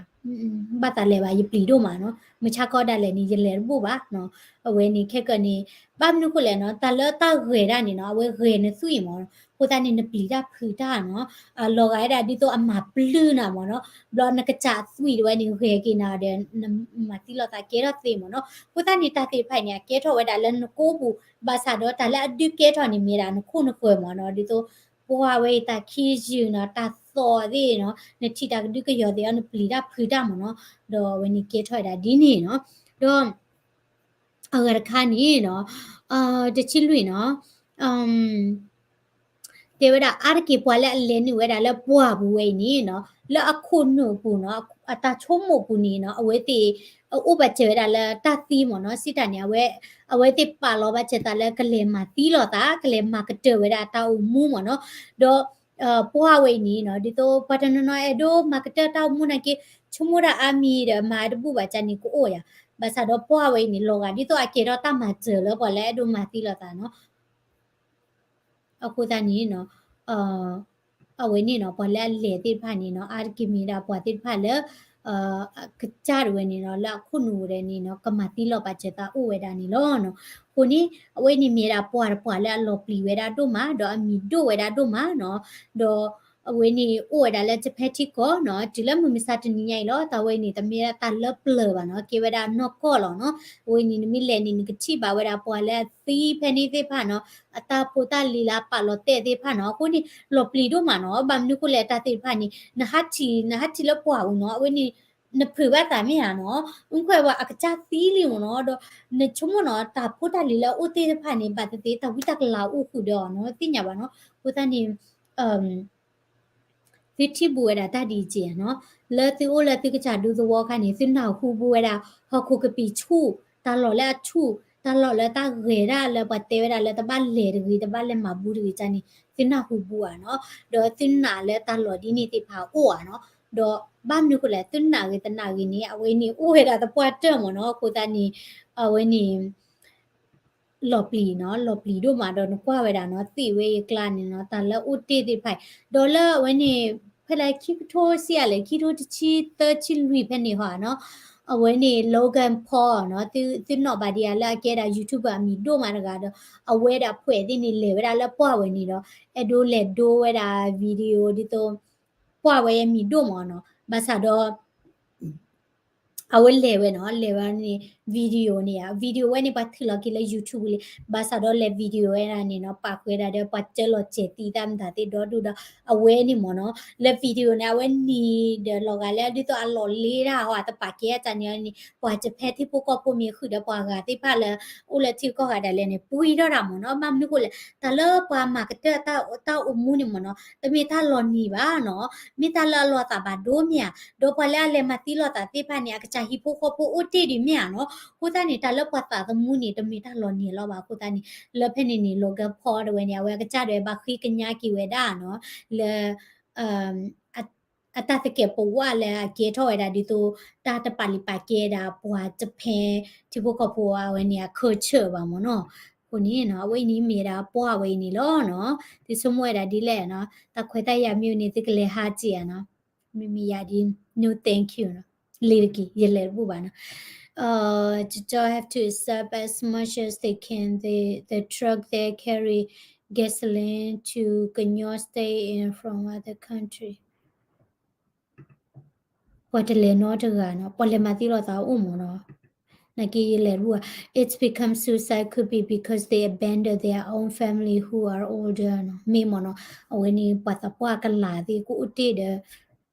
ဘၣ်သးလဲၤဘၣ် ယပျံၤဒိၣ်မးနီၤ, မုၢ်ဆါခီဒၣ်လဲာ်န့ၣ် ယလဲၤတဘူၣ်ဘၣ်နီၤ, အဝဲန့ၣ်ခဲကၢန့ၣ် ဘၣ်မနုၤဃိလဲၣ်နီၤ, တၢ်လၢတၢ်ဂဲၤဒၣ်န့ၣ်နီၤ အဝဲဂဲၤနသွံၣ်မ့ၢ်နီၤ, အဃိသတးန့ၣ် နပျံၤတၢ်ဖုးတၢ်နီၤ, လီၤဂာ်ဝဲဒၣ်ဒ်သိးအမၤပျုၢ်နၤမ့ၢ်နီၤ, ဘျီနကစၢ်သွံၣ်တဝဲန့ၣ် ဂဲၤက့ၤနၤဒီး နမၤသံလီၤသးကဲထီၣ်သ့မ့ၢ်နီၤ, အဃိသတးန့ၣ် တၢ်သ့ၣ်တဖၣ်န့ၣ် အကဲထီၣ်ဝဲဒၣ်လၢနကိပူၤ, ဘၣ်ဆၣ်ဒီးတၢ်လၢအဒုးကဲထီၣ်န့ၣ် မ့ၢ်ဒၣ်နခိၣ်နဃၢၤမ့ၢ်နီၤ, ဒ်သိး ပှၢ်ဝဲအံၤတၢ်ခံယုၢ်နီၤ, တၢ်သီၣ်သ့ၣ်နီၤ, နထံၣ်တၢ်ကဒုကယီၤသ့ၣ်အီၤ နပျံၤတၢ်ဖုးတၢ်မ့ၢ်နီၤ, ဒီးအဝဲန့ၣ်ကဲထီၣ်ဝဲဒၣ်ဒ်န့ၣ်နီၤ, ဒီး အဂၤတခါန့ၣ်နီၤ, တဆံလွံၢ်နီၤ, တဲဝဲဒၣ်အါတက့ၢ်ပှၤလၢအလဲၤနုာ်ဝဲဒၣ်လၢပှၢ်ပူၤဝဲအံၤန့ၣ်နီၤ, လၢအခိၣ်နူာ်အပူၤနီၤ, အတၢ်ဆိကမိၣ်အပူၤန့ၣ်နီၤ, အဝဲသ့ၣ် အိၣ်ပာ်စၢၤဝဲဒၣ်လၢတၢ်သံမ့ၢ်နီၤ, စံးတၢ်န့ၣ် အဝဲ အဝဲသ့ၣ်ပာ်လီၤဘၣ်စၢၤသးလၢကလဲၤမၤသံလီၤသး, ကလဲၤမၤကတၢၢ်ဝဲဒၣ်တၢ်အိၣ်မူမ့ၢ်နီၤ, ဒီး ပှၢ်ဝဲအံၤန့ၣ်နီၤ, ဒ်သိးပှၤတနီၤနီၤအဲၣ်ဒိးမၤကတၢၢ်တၢ်အိၣ်မူနာ်က့, ဆိကမိၣ်တၢ်အါမံၤဒီးမၤတဘူၣ်ဘၣ်ကန့ၣ်ကအိၣ်ယၤ, ဘၣ်ဆၣ်ဒီးပှၢ်ဝဲအံၤန့ၣ် လီၤဂာ်ဒ်သိးအကဲထီၣ်တၢ်မၤစၢၤလၢပှၤလၢအဲၣ်ဒိးမၤသံလီၤသးနီၤ, အဃိသတးန့ၣ်နီၤ, အဝဲန့ၣ်နီၤ, ပှၤလၢအလဲၤသ့ၣ်တဖၣ်န့ၣ်နီၤ, အါတက့ၢ်မ့ၢ်ဒၣ်ပှၤသ့ၣ်တဖၣ်လၢ ကစၢ်ဒၣ်ဝဲန့ၣ်နီၤ, လၢအခိၣ်နူာ်ဒၣ်န့ၣ်နီၤ, ကမၤသံလီၤပာ်စၢၤသးအိၣ်ဝဲဒၣ်န့ၣ်လီၤနီၤ. အဃိန့ၣ် အဝဲန့ၣ်မ့ၢ်ဒၣ်ပှၤတပှၤလၢအလီၤပျံၤဝဲဒၣ်ဒိၣ်မး, ဒီးအမံၤဒိၣ်ဝဲဒၣ်ဒိၣ်မးနီၤ. ဒီးအဝဲန့ၣ်အိၣ်ဝဲဒၣ်လၢ Japan ထံကီၢ်နီၤ, တုၤလၢမုၢ်မဆါတနံၤညါအံၤလီၤ. တၢ်ဝဲန့ၣ် တမ့ၢ်ဒၣ်တၢ်လၢပျၢၤဘၣ်နီၤ, ကဲဝဲဒၣ်နီၢ်ကီၢ်လီၤနီၤ. အဝဲန့ၣ် နမ့ၢ်လဲၤန့ၣ် နကထံၣ်ဘၣ်ဝဲဒၣ်ပှၤလၢအသံဖဲန့ၣ်သ့ၣ်တဖၣ်နီၤ, အတၢ်ဖိတၢ်လံၤလၢအပာ်လီၤတဲာ်သ့ၣ်တဖၣ်နီၤ. အဃိန့ၣ် လီၤပျံၤဒိၣ်မးနီၤ. ဘၣ်မနုၤအဃိလဲၣ် တၢ်သ့ၣ်တဖၣ်န့ၣ် နဟးထံၣ် နဟးထံၣ်လၢပှၢ်ပူၤနီၤ, အဝဲန့ၣ် နဖုးဘၣ်သးမ့ၢ်ဧါနီၤ, မ့ၢ်ခွဲးဝဲအကစၢ်သံလံမ့ၢ်နီၤ, ဒီးနဆိကမိၣ်နီၤ တၢ်ဖိတၢ်လံၤလၢအအိၣ်တ့ၢ်တဖၣ်န့ၣ် ဘၣ်သ့ၣ်သ့ၣ် တၢ်ဝံတၢ်ကလၤအိၣ်ဃုာ်ဒီးအီၤနီၤ, သ့ၣ်ညါဘၣ်နီၤ. အဃိသတးန့ၣ် သုထံၣ်ဘူးဝဲဒၣ်တၢ်ဒ်အံၤနီၤ, လၢသုအိၣ်လၢသုကစၢ်ဒူသဝီခါန့ၣ် သုနၢ်ဟူဘူးဝဲဒၣ် ဟီၣ်ခိၣ်ကပံာ်ဆူၣ်, တၢ်လီၢ်လၢအဆူၣ်, တၢ်လီၢ်လၢတၢ်ဂဲၤဒၣ်လၢပှၤတဲဝဲဒၣ်လၢတဘၣ်လဲၤတဂ့ၤ တဘၣ်လဲၤမၤဘူးတဂ့ၤန့ၣ် သုနၢ်ဟူဘူးဧါနီၤ, ဒီးသုနာ်လၢတၢ်လီၢ်ဒ်န့ၣ်သ့ၣ်တဖၣ်အိၣ်ဧါနီၤ, ဒီးဘၣ်မနုၤဃိလဲၣ် သုနာ်ဂ့ၤတနာ်ဂ့ၤန့ၣ် အဝဲန့ၣ်အိၣ်ဝဲဒၣ်သပှၢ်တၢၢ်မ့ၢ်နီၤ, အဃိသတးန့ၣ် အဝဲန့ၣ် လီၤပျံၤနီၤ, လီၤပျံၤဒိၣ်မးဒီးနကွၢ်ဝဲဒၣ်နီၤ, သ့ၣ်ဝဲအကျါန့ၣ်နီၤ, တၢ်လၢအိၣ်တ့ၢ်သ့ၣ်တဖၣ်, ဒီးလၢအဝဲန့ၣ် ဖဲလဲၣ်ခံကထိစံးယၤလဲၣ် ခံကထိတဆံသၢဆံလွံၢ်ဖဲန့ၣ်ဟီနီၤ, အဝဲန့ၣ် Logan Paul နီၤ, သုနီၣ်ဘၣ်ဒံးဧါ လၢအကဲဒၣ် YouTuber အမံၤဒိၣ်မးတဂၤဒီး အဝဲဒၣ်ဖှဲးသ့ၣ်န့ၣ် လဲၤဝဲဒၣ်လၢပှၢ်ဝဲန့ၣ်ဒီး အဲၣ်ဒိးလဲၤဒိဝဲဒၣ် video ဒ်သိး ပှၢ်ဝဲအမံၤဒိၣ်မးနီၤ, ဘၣ်ဆၣ်ဒီး အဝဲလဲၤဝဲနီၤ, လဲၤဝဲန့ၣ် video န့ၣ်ဧါ, video ဝဲန့ၣ် ပှၤထုးလီၤက့ၤလၢ YouTube လံ, ဘၣ်ဆၣ်ဒီးလဲၤ video ဝဲဒၣ်န့ၣ်နီၤ, ပာ်ဃုာ်ဝဲဒၣ်ဒီး ပှၤစၢလီၤစဲၤသံသၣ်မတၤသ့ၣ်ဒီဒူၣ်ဒီး အဝဲန့ၣ်မ့ၢ်နီၤ, လၢ video န့ၣ် အဝဲနံၤဒီးလီၤဂာ်လၢ ဒ်သိးအလီၢ်လ့တၢ်ဟီ အတပာ်ကဲအတၢ်န့ၣ်န့ၣ် ပှၤ Japan ထံဖိကီၢ်ဖိမ့ၢ်ဃုာ်ဒီးပှၤဂၤသ့ၣ်တဖၣ်လၢ အိၣ်လၢထံကီၢ်ဂၤဒၣ်လဲာ်န့ၣ် ပှံၤထီၣ်တၢ်မ့ၢ်နီၤ, ဘၣ်မနုၤဃိလဲၣ် တၢ်လၢပှၤမၤကတၢၢ်တၢ်အိၣ်မူန့ၣ်မ့ၢ်နီၤ, တမ့ၢ်တၢ်လီၤနံၤဘၣ်နီၤ, မ့ၢ်တၢ်လၢအလီၤသးဘၣ်ဒိမ့ၢ်ဧါ, ဒီးပှၤလၢအလဲၤမၤသံလိာ်သးသ့ၣ်တဖၣ်န့ၣ် အကစၢ်ဟံၣ်ဖိဃီဖိအိၣ်တ့ၢ်ဒံးမ့ၢ်ဧါနီၤ, အဃိသတးန့ၣ် တၢ်လၢပှၤသးသမူန့ၣ် တမ့ၢ်တၢ်လီၤနံၤလီၤဘၣ်အဃိသတးန့ၣ် လၢဖဲန့ၣ်န့ၣ် Logan Paul တဝဲန့ၣ် အဝဲအကစၢ်ဒၣ်ဝဲဘၣ်ဃ့ကညးက့ၤဝဲဒၣ်နီၤ, လၢ အတၢ်သကဲးပဝးလၢအကဲထီၣ်ဝဲဒၣ်ဒ်သိး တၢ်တပာ်လုၢ်ပာ်ကဲဒၣ်ပှၤ Japan ထံဖိကီၢ်ဖိအဝဲန့ၣ် အ culture ဘၣ်မ့ၢ်နီၤ, အဃိန့ၣ်နီၤ အဝဲအံၤန့ၣ်မ့ၢ်ဒၣ်ပှၢ်ဝဲအံၤန့ၣ်လီၤနီၤ, သုဆိကမိၣ်ဝဲဒၣ်ဒ်လဲၣ်နီၤ, တၢ်ခွဲးတၢ်ယာ်မ့ၢ်အိၣ်န့ၣ် သုကလဲၤဟးက့ၤဧါနီၤ, မ့မ့ၢ်ယၤဒ် no thank you နီၤ, လ့ၤတက့ၢ် ယလဲၤတဘူၣ်ဘၣ်နီၤ, uh, Jajal have to accept as much as they can the the truck that carry gasoline to Kenya State and from other country. ပှၤတလဲၤနီတဂၤနီၤ, ပှၤလဲၤမၤသံလိာ်သးအိၣ်မးနီၤ. နာ်က့ယလဲၤရူၢ်ဧါ, it's become suicide could be because they abandon their own family who are older နီၤ, မ့ၢ်မးနီၤ, အဝဲန့ၣ်ပှၤသးပှၢ်ကလၤသ့ၣ်ကအိၣ်တ့ၢ်ဒီး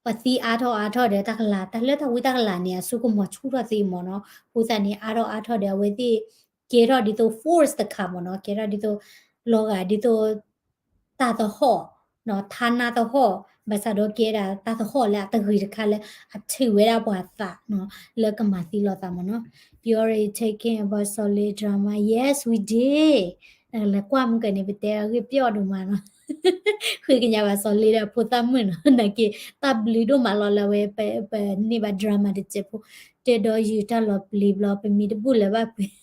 ပှၤသံအါထီၣ်အါထီၣ်ဒီး တၢ်ကလၤ တၢ်လၢတၢ်ဝံတၢ်ကလၤန့ၣ် အစိကမီၤဆူၣ်ထီၣ်သ့မးနီၤ, အဃိသတးန့ၣ် အါထီၣ်အါထီၣ်ဒီးအဝဲသ့ၣ် ကဲထီၣ်ဒ်သိး force တခါမးနီၤ, ကဲထီၣ်ဒ်သိး လီၤဂာ်ဒ်သိး တၢ်သဟီၣ် ထါနါသဟီၣ်, ဘၣ်ဆၣ်ဒီးကဲဒၣ်တၢ်သဟီၣ်လၢအတဂ့ၤတခါလၢ အထုးဝဲဒၣ်ပှၤသးနီၤ, လၢကမၤသံလိာ်သးမးနီၤ. You already taking about Solid drama? Yes, we did. လဲၤကွၢ်မုၢ်ကန့ၣ် ပတဲအဂ့ၢ်ပျီၣ်ဒိၣ်မးနီၤ. ဃ့ကညးဘၣ် Solid ဒီးဖိသၣ်မုၣ်နီၤ, နာ်က့ တၢ်ဘျုးဒိၣ်မးလီၤလၢအဝဲ ပ ပန့ၢ်ဘၣ် drama တစဲးဖိ, တဲဒီးယုာ်တၢ်လီၤပျံၤဘျီ ပမံၤတဘူၣ်လၢၤဘၣ်ပှ့ၤ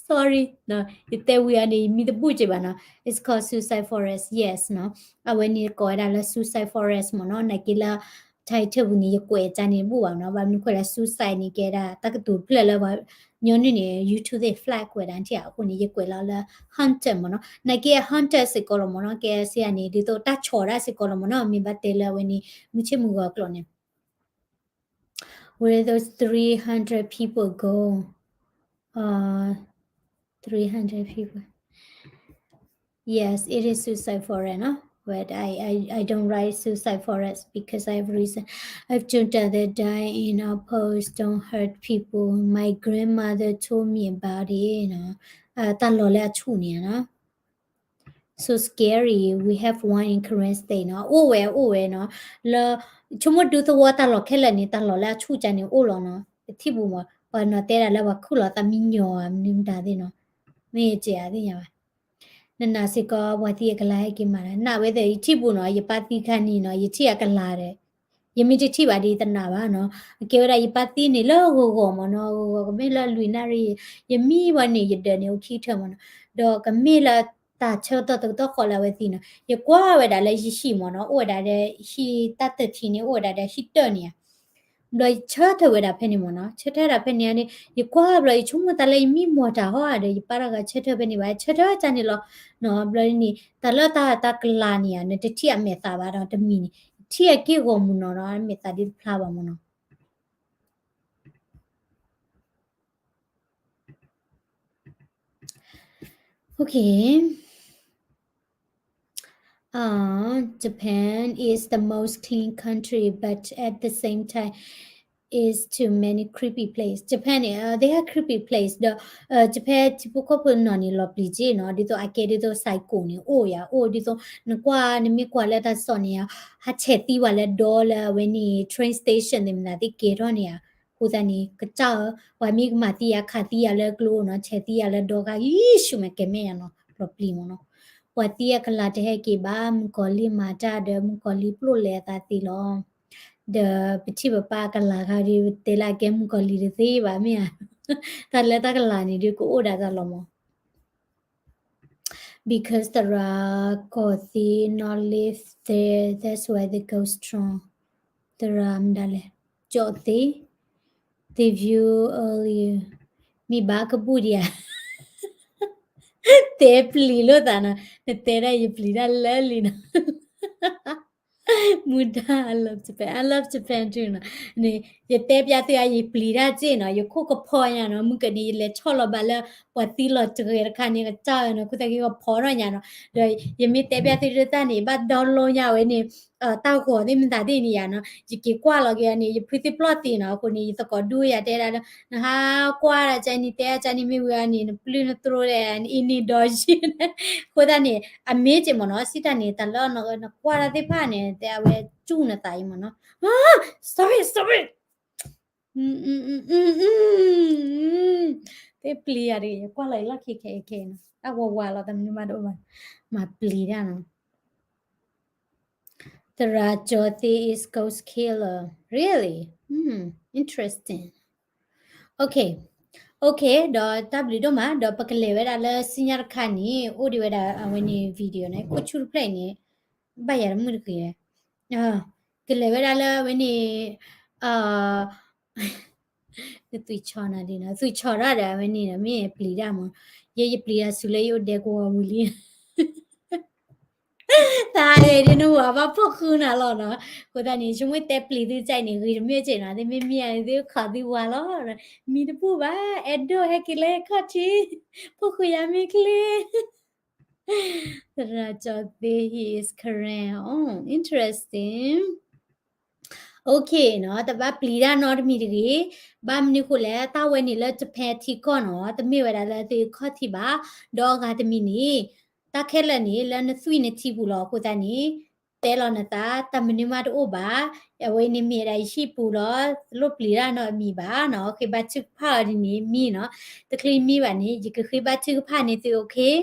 sorry နီၤ, ယတဲဝံၤအန့ၣ် ယမံတဘူၣ်က့ဘၣ်နီၤ. It's called Suicide Forest, yes နီၤ. အဝဲန့ၣ်ကိးဝဲဒၣ်လၢ Suicide Forest မးနီၤ, နာ်က့လၢ title ပူၤန့ၣ် ယကွဲးကန့ၣ်တဘူၣ်ဘၣ်နီၤ, ဘၣ်မနုၤဃိလဲၣ် suicide န့ၣ် ကဲဒၣ်တၢ်ကတိၤတဖျၢၣ်လၢပှၤညီနုၢ်န့ၣ် YouTube သ့ၣ် flag ဝဲဒၣ်ထံၣ်အဃိန့ၣ် ယကွဲးလီၤလၢ hunter မးနီၤ, နာ်က့ hunter စ့ၢ်ကီးလီၤမးနီၤ, ကဲစ့ၢ်န့ၣ် ဒ်သိးတၢ်ဆီးဒၣ်စ့ၢ်ကီးလီၤမးနီၤ, မ့ၢ်ဘၣ်တဲလၢအဝဲန့ၣ် မုၢ်ဆ့ၣ်မုၢ်ဂီၤကျိာ်န့ၣ် Where those three hundred people go? Uh, three hundred people. Yes, it is suicide forest, no? But I, I, I don't write suicide forest because I have reason. I've children that die in outpost, don't hurt people. My grandmother told me about it, you know. တၢ်လီၢ်လၢအဆူၣ်န့ၣ်နီၤ. So scary, we have one in Karen State နီၤ, အိၣ်ဝဲ အိၣ်ဝဲနီၤ, လၢ ဆိကမိၣ်ဒူသဝီတၢ်လီၢ်ခဲလၢာ်န့ၣ် တၢ်လီၢ်လၢအဆူၣ်ကန့ၣ်အိၣ်လီၤနီၤ, ပထံၣ်ပူၤမး, ပှၤနီၤတဲဒၣ်လၢပှၤခူၣ်လီၤသးမံညီၤဧါ မနုၤမတၤသ့ၣ်နီၤ, မ့ၢ်ယစဲးဧါသ့ၣ်ညါဘၣ်, နနာ်စ့ၢ်ကီး ပှၤသံအကလၤဟဲက့ၤမၤတၢ်, နာ်ဝဲသ့ၣ် ယထံၣ်ပူၤနီၤ, ယပၢ်သံခါန့ၣ်နီၤ, ယထံၣ်အကလၤဒီး ယမ့ၢ်တထံၣ်ဘၣ်ဒီးယတနာ်ဘၣ်နီၤ, အကဲဝဲဒၣ်ယပၢ်သံန့ၣ်လၢဂီၤဂီၤမးနီၤ, ဂီၤဂီၤကမ့ၢ်လၢလွံၢ်နၣ်ရံၣ်, ယမံဝဲန့ၣ် ယဒၢးန့ၣ်အိၣ်ခံကထၢမးနီၤ, ဒီးကမ့ၢ်လၢတၢ်ဆၢကတီၢ်တကတီၢ်ဃီလၢအဝဲသံနီၤ, ယကွၢ်ဝဲဒၣ်လၢယဟံၣ်မးနီၤ, အိၣ်ဝဲဒၣ်ဒီးဟံၣ်တၢ်တထံန့ၣ် အိၣ်ဝဲဒၣ်ဒီးဟံၣ်တၢၢ်န့ၣ်ဧါ ဘျီယဆၢထၢၣ်ဝဲဒၣ်ဖဲန့ၣ်မးနီၤ, ဆၢထၢၣ်ဒၣ်ဖဲန့ၣ်န့ၣ် ယကွၢ်ဘျီ ယဆိကမိၣ်သးလၢယမံမီၢ်တၢ်ဟီဧါဒီး ယပၢ်တဂၤဆၢထၢၣ်ဖဲန့ၣ်ဘၣ်, ဆၢထၢၣ်ကန့ၣ်လီၤနီၤ, ဘျီန့ၣ် တၢ်လၢတၢ်တၢ်ကလၤန့ၣ်ဧါ, နတထံၣ်အမဲာ်သးဘၣ်ဒီးတမံၤန့ၣ်, ထံၣ်အက့ၢ်ဂီၤမုၢ်နီၤနီၤ, မဲာ်သးဒ်တဖျါဘၣ်မးနီၤ. Okay. Uh, Japan is the most clean country, but at the same time, is too many creepy place. Japan န့ၣ် they have creepy place ဒီး Japan ထံဖိကီၢ်ဖိနီၢ်န့ၣ် လီၤပျံၤက့နီၤ, ဒ်သိးအကဲဒ်သိး psycho န့ၣ် အိၣ်ယၤ အိၣ်ဒ်သိး နကွၢ် နမ့ၢ်ကွၢ်လၢတၢ်ကစီၣ်န့ၣ် ဟးဆဲးသံဝဲလၢဒီလၢအဝဲန့ၣ် train station သ့ၣ်မနုၤသ့ၣ်ကဲထီၣ်န့ၣ်ဧါ, အဃိသတးန့ၣ် ကစၢ်ဧၢ, ပှၤမ့ၢ်ကမၤသံယၤ ခးသံယၤလၢကျိနီၤ, ဆဲးသံယၤလၢဒီခါ ယံၤဆူၣ်မဲာ်ကဲၤမဲာ်ယၤနီၤ, လီၤပျံၤမးနီၤ. ပှၤသံအကလၤတဟဲက့ၤဘၣ်, မုၣ်ကီၤလံၢ်မၤတၢ်ဒီး မုၣ်ကီၤလံၢ်ပျိၢ်လဲအသးသ့လီၤ. ဒီးပထံၣ်ပပၢ်အကလၤခါဒီး ပတဲလၢအကဲမုၣ်ကီၤလံၢ်တသ့ဘၣ်မ့ၢ်ဧါ, တၢ်လၢတၢ်ကလၤန့ၣ်ဒုးကအိၣ်ဒၣ်တၢ်လီၤမး. Because သရၣ်ကီၢ်သ့ not live there, that's why they go strong. သရၣ်မတၤလဲၣ်, ကီၢ်သ့, they view earlier, မ့ၢ်ဘၣ်ကဘူၣ်ဒံးဧါ, တဲပျံၤလိာ်သးနီၤ, နတဲဒၣ်ယပျံၤတၢ်လၢလံနီၤ. မူဒါ I love Japan, I love Japan too နီၤ. န့ၣ် ယတဲပျးသုဧါ, ယပျံၤတၢ်စ့ၢ်နီၤ, ယခိၣ်ကဖီညါနီၤ, မုၢ်ကနံၤ ယလဲၤဆီၣ်လီၤဘၣ်လၢ ပှၤသံလီၤတဂဲၤတခါန့ၣ် ကစၢ်ဧၢနီၤ, ခိၣ်သက့ကဖီထီၣ်ညါနီၤ. ဒီးယမ့ၢ်တဲပျးသုတၢ်န့ၣ် ဘၣ် download ညါဝဲန့ၣ် တၢ်ဂီၤသ့ၣ်မတၤသ့ၣ်န့ၣ်ယါနီၤ, ယက့ၤကွၢ်လီၤက့ၤအန့ၣ် ယဖုသ့ၣ်ပျီၢ်သ့နီၤ, အဃိန့ၣ် ယသကိးဒူယၤတဲဒၣ်လၢ နဟးကွၢ်ဒၣ်ကဲန့ၣ် တဲကဲန့ၣ် မ့ၢ်ဝံၤအန့ၣ် နပျုၢ်နတြိၣ်ဒီး အံၤန့ၣ်ဒီးယံၤ, အဃိသတးန့ၣ် အမ့ၢ်က့မ့ၢ်နီၤ, စံးတၢ်န့ၣ် တၢ်လၢနကွၢ်တၢ်သ့ၣ်တဖၣ်န့ၣ် တဲအဝဲစူၢ်နသးအံၤမ့ၢ်နီၤ, sorry sorry, သ့ၣ်ပျံၤယၤတဂ့ၤ, ယကွၢ်လီၤအံၤလီၢ်ခံခဲအံၤခဲအံၤနီၤ, အဝဲဝါလီၤ တမနုၤမးတအိၣ်ဘၣ်, မၤပျံၤတၢ်နီၤ. သရၣ်ကီၢ်သ့ is ghost killer, really? Hmm, interesting. Okay, okay, ဒီးတၢ်ဘျုးဒိၣ်မး, ဒီးပကလဲၤဝဲဒၣ်လၢစံညါတခါန့ၣ် အိၣ်ဒံးဝဲဒၣ်အဝဲန့ၣ် video န့ၣ် ခိၣ်ဆူၣ်တဖျၢၣ်အံၤန့ၣ် ဘၣ်ယၤတမုၣ်တဂ့ၤ, ကလဲၤဝဲဒၣ်လၢအဝဲန့ၣ် နသွံၣ်ဆီနၤဒ်နီၤ, သွံၣ်ဆီတၢ်ဒီးအဝဲန့ၣ်ဒီး မ့ၢ်ပျံၤတၢ်မး, ယဲယပျံၤတၢ်ဆူလၢယအိၣ်ဒဲကဝီၤဝံၤလံ. တၢ်ဂ့ၤဒ်နဝၤဘၣ်ဖီၣ်ဃုနၤလီၤနီၤ. အဃိသတးန့ၣ် ဆိကမိၣ်တဲပျံၤသုကၠဲးန့ၣ် ဂ့ၤတမ့ၢ်ကၠဲးနီၤ, သုမ့ၢ်မံယၤန့ၣ် သုခီၣ်သုဝၤလီၤ. မံတဘူၣ်ဘၣ်, အဲၣ်ဒိးဟဲက့ၤလၢခီၣ်ထံး, ဖီၣ်ဃုယၤမ့ၢ်ချ့ သရၣ်ကၠီသ့ he is Karen. Oh, interesting. Okay နီၤ, တဘၣ်ပျံၤတၢ်နီတမံၤတဂ့ၤ. ဘၣ်မနုၤဃိလဲၣ်, တၢ်ဝဲန့ၣ်လၢ Japan ထံကီၢ်နီၤ, တမ့ၢ်ဝဲဒၣ်လၢသုခီၣ်ထံးဘၣ်. ဒီးအဂၤတမံၤန့ၣ် တၢ်ခဲလၢာ်န့ၣ် လၢနသွံၣ်နထံပူၤလီၤ. အဃိသတးန့ၣ် တဲလီၤနသး တၢ်မနုၤမးတအိၣ်ဘၣ်. အဝဲန့ၣ်မ့ၢ်ဝဲဒၣ်ယဟံၣ်ပူၤလီၤ, တလိၣ်ပျံၤတၢ်နီတမံၤဘၣ်နီၤ. ဃ့ဘါထုကဖၣ်အီၤဒ်န့ၣ်မံနီၤ, တချုးမံဘၣ်န့ၣ် ယကဃ့ဘါထုကဖၣ်န့ၢ်သု, okay?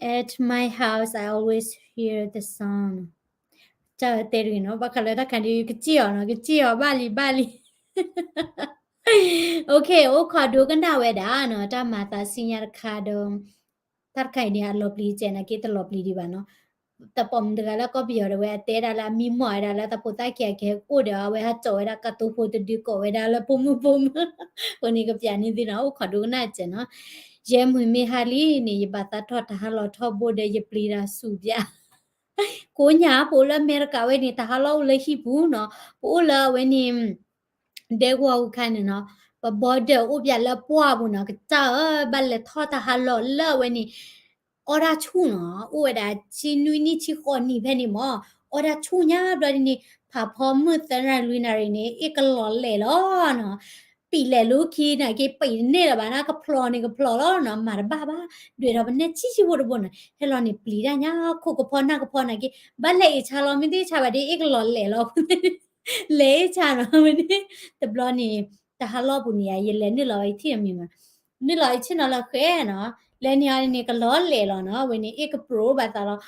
At my house, I always hear the song. တၢ်တဲတဂ့ၤနီၤ, ဘၣ်ဃးလၢတၢ်ခါဒ် ကစံၣ်အီၤနီၤ, ကစံၣ်အီၤဘၣ်လံဘၣ်လံ. Okay, အိၣ်ခိးဒိကနၣ်ဝဲဒၣ်နီၤ, တၢ်မၤသးစံညါတခါဒီး တၢ်တခါအံၤန့ၣ် အလီၤပျံၤကဲးနာ်က့ တလီၤပျံၤဒံးဘၣ်နီၤ. တပိာ်မုၣ်တဂၤလၢကီၢ်ပယီၤဒီး အဝဲအတဲဒၣ်လၢအမံမီၢ်ဝဲဒၣ်လၢသးဖိသၣ်ခံဂၤကဟဲကအိၣ်ဒီး အဝဲဟးစိာ်ဝဲဒၣ်ကတိၤဖိတဒု ကိးဝဲဒၣ်လၢဖိမုၣ်ဖိမုၣ်, အဃိန့ၣ်ကပျးန့ၢ်သုနီၤ, အိၣ်ခိးဒိကနၣ်စဲးနီၤ. ယဲမုၢ်မ့ၢ်ဟါလံန့ၣ် ယဘၣ်သးထီၣ်တၢ်ဟးလီၢ်ထီဘိဒီး ယပျံၤတၢ်ဆူၣ်ပျၢ် ကိးညါ ပအိၣ်လၢအမဲရကၤဝဲန့ၣ် တၢ်ဟးလီၢ်အိၣ်လၢဟံၣ်ပူၤနီၤ, ပအိၣ်လၢအဝဲန့ၣ် ဒဲကဝီၤဝူခါန့ၣ်နီၤ, ပ border အိၣ်ပျၢ်လၢပှၢ်ပူၤနီၤ, ကစၢ်ဧၢ ဘၣ်လဲၤထီၣ်တၢ်ဟးလီၢ်လၢအဝဲန့ၣ် အီၣ်ဒၣ်ဆူၣ်နီၤ, အိၣ်ဝဲဒၣ်ဆံနွံနံၣ်ဆံဃိးနံၣ်ဖဲန့ၣ်မၢ်, အီၣ်ဒၣ်ဆူၣ်ညါဘျီဒ်န့ၣ် ဖးဖီမုၢ်သၢနၣ်ရံၣ်လွံၢ်နၣ်ရံၣ်န့ၣ် အ့ၣ်ကလီၤလဲာ်လီၤနီၤ. ပံာ်လဲၤလၢခံနာ်က့ ပံာ်တန့ၢ်လၢၤဘၣ်နီၤ, ကဖျီန့ၣ်ကဖျီလီၤနီၤ, မၤတဘၣ်ဘၣ်, ဒွဲၣ်ထီၣ်ပနဲၣ်ဆံးဆံးဖိတဘိနီၤ, ဟဲလီၤန့ၣ်ပျံၤတၢ်ညါ ခိၣ်ကဖီနၢ်ကဖီနာ်က့, ဘၣ်လဲၤအ့ၣ်ဆါလီၤ မ့ၢ်သ့ၣ်ဆါဘၣ်ဒ်အ့ၣ်ကလီၤလဲာ်လီၤ လဲၤအ့ၣ်ဆါနီၤ, ဝဲန့ၣ် တဘျီန့ၣ် တၢ်ဟးလီၢ်ပူၤန့ၣ် ယလဲၤနုာ်လီၤဝဲယထံၣ်တမံၤမး, နုာ်လီၤယဆ့ၣ်နီၤလၢဃဲနီၤ, လဲၤန့ၢ်အီၤန့ၣ် ကလီၤလဲာ်လီၤနီၤ, ဝဲန့ၣ် အ့ၣ်ကပြိးဘၣ်သးလီၤ,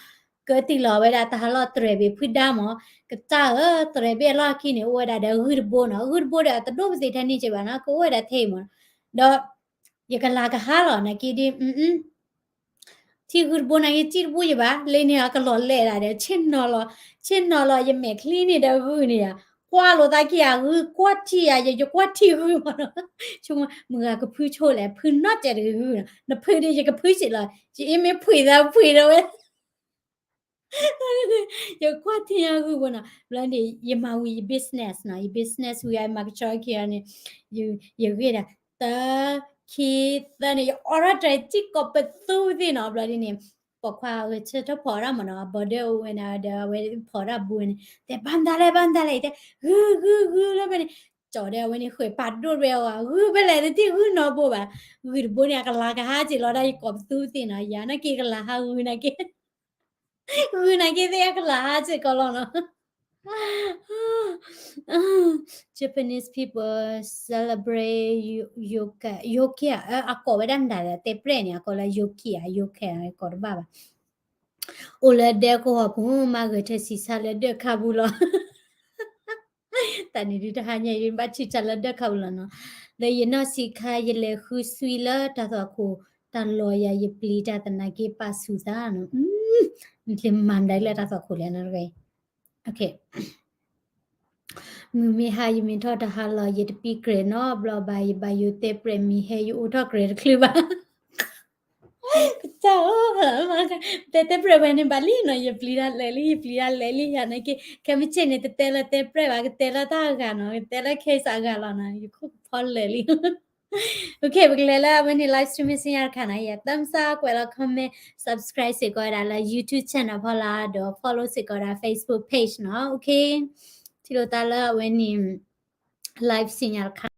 ကတံၢ်လီၤဝဲဒၣ်တၢ်ဟးလီၢ်တြဲၤဘ့ၣ်ဖုဒါမၢ်, ကစၢ်ဧၢ တြဲၤဘ့ၣ်အလီၢ်ခံန့ၣ် အိၣ်ဝဲဒၣ်ဒီးဂုၢ်တဘိနီၤ, ဂုၢ်တဘိဒီးတဒိၣ်ပသ့ၣ်ထဲန့ၣ်က့ဘၣ်နီၤ, ကအိၣ်ဝဲဒၣ်ထဲအံၤမၢ်, ဒီး ယကလၤကဟါလီၤနာ်က့ဒ် ထံဂုၢ်တဘိနာ်က့ စံၣ်တဘူၣ်ယဘၣ်, လဲၤန့ၢ်အကလီၤလဲာ်ဒၣ်ဒီး ဆ့ၣ်နီၤလီၤ, ဆ့ၣ်နီၤလီၤ ယမဲာ်ချံန့ၣ်ဒီးဂုၢ်န့ၣ်ယါ, ကွၢ်လိာ်သးခံဂုၢ်, ကွၢ်ထံၣ်ယါ, ယကွၢ်ထံၣ်ဂုၢ်မၢ်နီၤ, ဆိကမိၣ်မုၢ်ဂၤကဖုဆိလဲၣ်, ဖုနီတစဲးတဂ့ၤဂုၢ်နီၤ, နဖုဒ်ယကဖုစ့ၢ်လီၤ, ယအ့ၣ်မ့ၢ်ဖှံသးဖှံဒီးဝဲ ယကွၢ်ထံၣ်ယါဂုၢ်ဘိနီၤ, ဘျီန့ၣ် ယမၤဝံၤယ business နီၤ, ယ business ဝံၤအမၤကဆှီခံဂၤန့ၣ်, ယဂ့ၢ်ဒၣ် တၢ ခံ သၢန့ၣ် ယအိးထီၣ်တြဲၤစံၣ်ကိးပသူသ့ၣ်နီၤ, ဘျီဒ်န့ၣ် ပိာ်ခွါဂဲၤဆၢထၢၣ်ဖီးဒၣ်မၢ်နီၤ, border အိၣ်ဝဲန့ၣ်ဒီး အဝဲဖီးဒၣ်ဘိန့ၣ် တဲဘၣ်မတၤလဲၣ် ဘၣ်မတၤလဲၣ်, ယတဲ ဂုၢ်ဂုၢ်ဂုၢ်လၢဖဲန့ၣ်, ကၠီၤဒီးအဝဲန့ၣ် ဃဲၤပာ်ဒိၣ်ဝဲအီၤ, ဂုၢ်ဖဲလဲၣ်တထံၣ်ဂုၢ်နီတဘိဘၣ်, ဂုၢ်တဘိန့ၣ် အကလၤကဟါစ့ၢ်လီၤဒၣ်ယကိးပသူသ့ၣ်နီၤ, ယၤနာ်က့ကလၤဟါဂုၢ်နာ်က့ ဂုၢ်နာ်က့သ့ၣ်အကလၤဟါစ့ၢ်ကီးလီၤနီၤ. Japanese people celebrate Yokai, Yokai အကိးဝဲဒၣ်မတၤလဲၣ်, တဲပြဲၣ်န့ၣ် အကိးလၢ Yokai ဧါ Yokai ဧါ ကိးတဘၣ်ဘၣ်, အိၣ်လၢဒဲကဝီၤပူၤ မၤဂဲၤထၢၣ်ဆံးဆါလၢဒၢးခါပူၤလီၤ. တၢ်န့ၣ်ဒုးတဟါညါအံၤ ဘၣ်ဆံးဆါလၢဒၢးခါပူၤလီၤနီၤ, ဒီးယနီၢ်ဆံးခါ ယလဲၤဃုစွံလၢတၢ်သွၣ်ခိၣ် တၢ်လီၤယၤ ယပျံၤတၢ်သနာ်က့ ပာ်ဆူၣ်သးနီၤ, နချ့မၤမတၤလၢတၢ်သွၣ်ခိၣ်လဲၣ်နီၤ, မုၢ်မ့ၢ်ဟါ ယမ့ၢ်ထီၣ်တဟါလီၤ ယတပံၢ်ကြဲးနီတဘျီဘၣ်, ယဘၣ်ယိၣ်တဲပြဲးမံၤဟဲ ယအိးထီၣ်ကြဲးတချုးဘၣ်. ကစၢ်ဧၢ, တဲတဲပြဲးဝဲန့ၣ်ဘၣ်လံနီၤ, ယပျံၤတၢ်လဲာ်လံ ယပျံၤတၢ်လဲာ်လံ ယၤနာ်က့, ခဲမုၢ်ဆ့ၣ်န့ၣ် တတဲလၢတဲပြဲးဘၣ်, ကတဲလၢတၢ်အဂၤနီၤ, ကတဲလၢခဲစးအဂၤလီၤနီၤ, ယခိၣ်ကဖီလဲာ်လံ. Okay, ပကလဲၤလၢအဝဲန့ၣ် live streaming ဆူညါတခါနီၤ, ယ thumbs up ကွဲးလီၤ comment, subscribe စ့ၢ်ကီးဝဲဒၣ်လၢ YouTube channel ဖီလာ်, ဒီး follow စ့ၢ်ကီးဝဲဒၣ် Facebook page နီၤ. Okay, ထံၣ်လိာ်သးလၢအဝဲန့ၣ် live ဆူညါတခါ.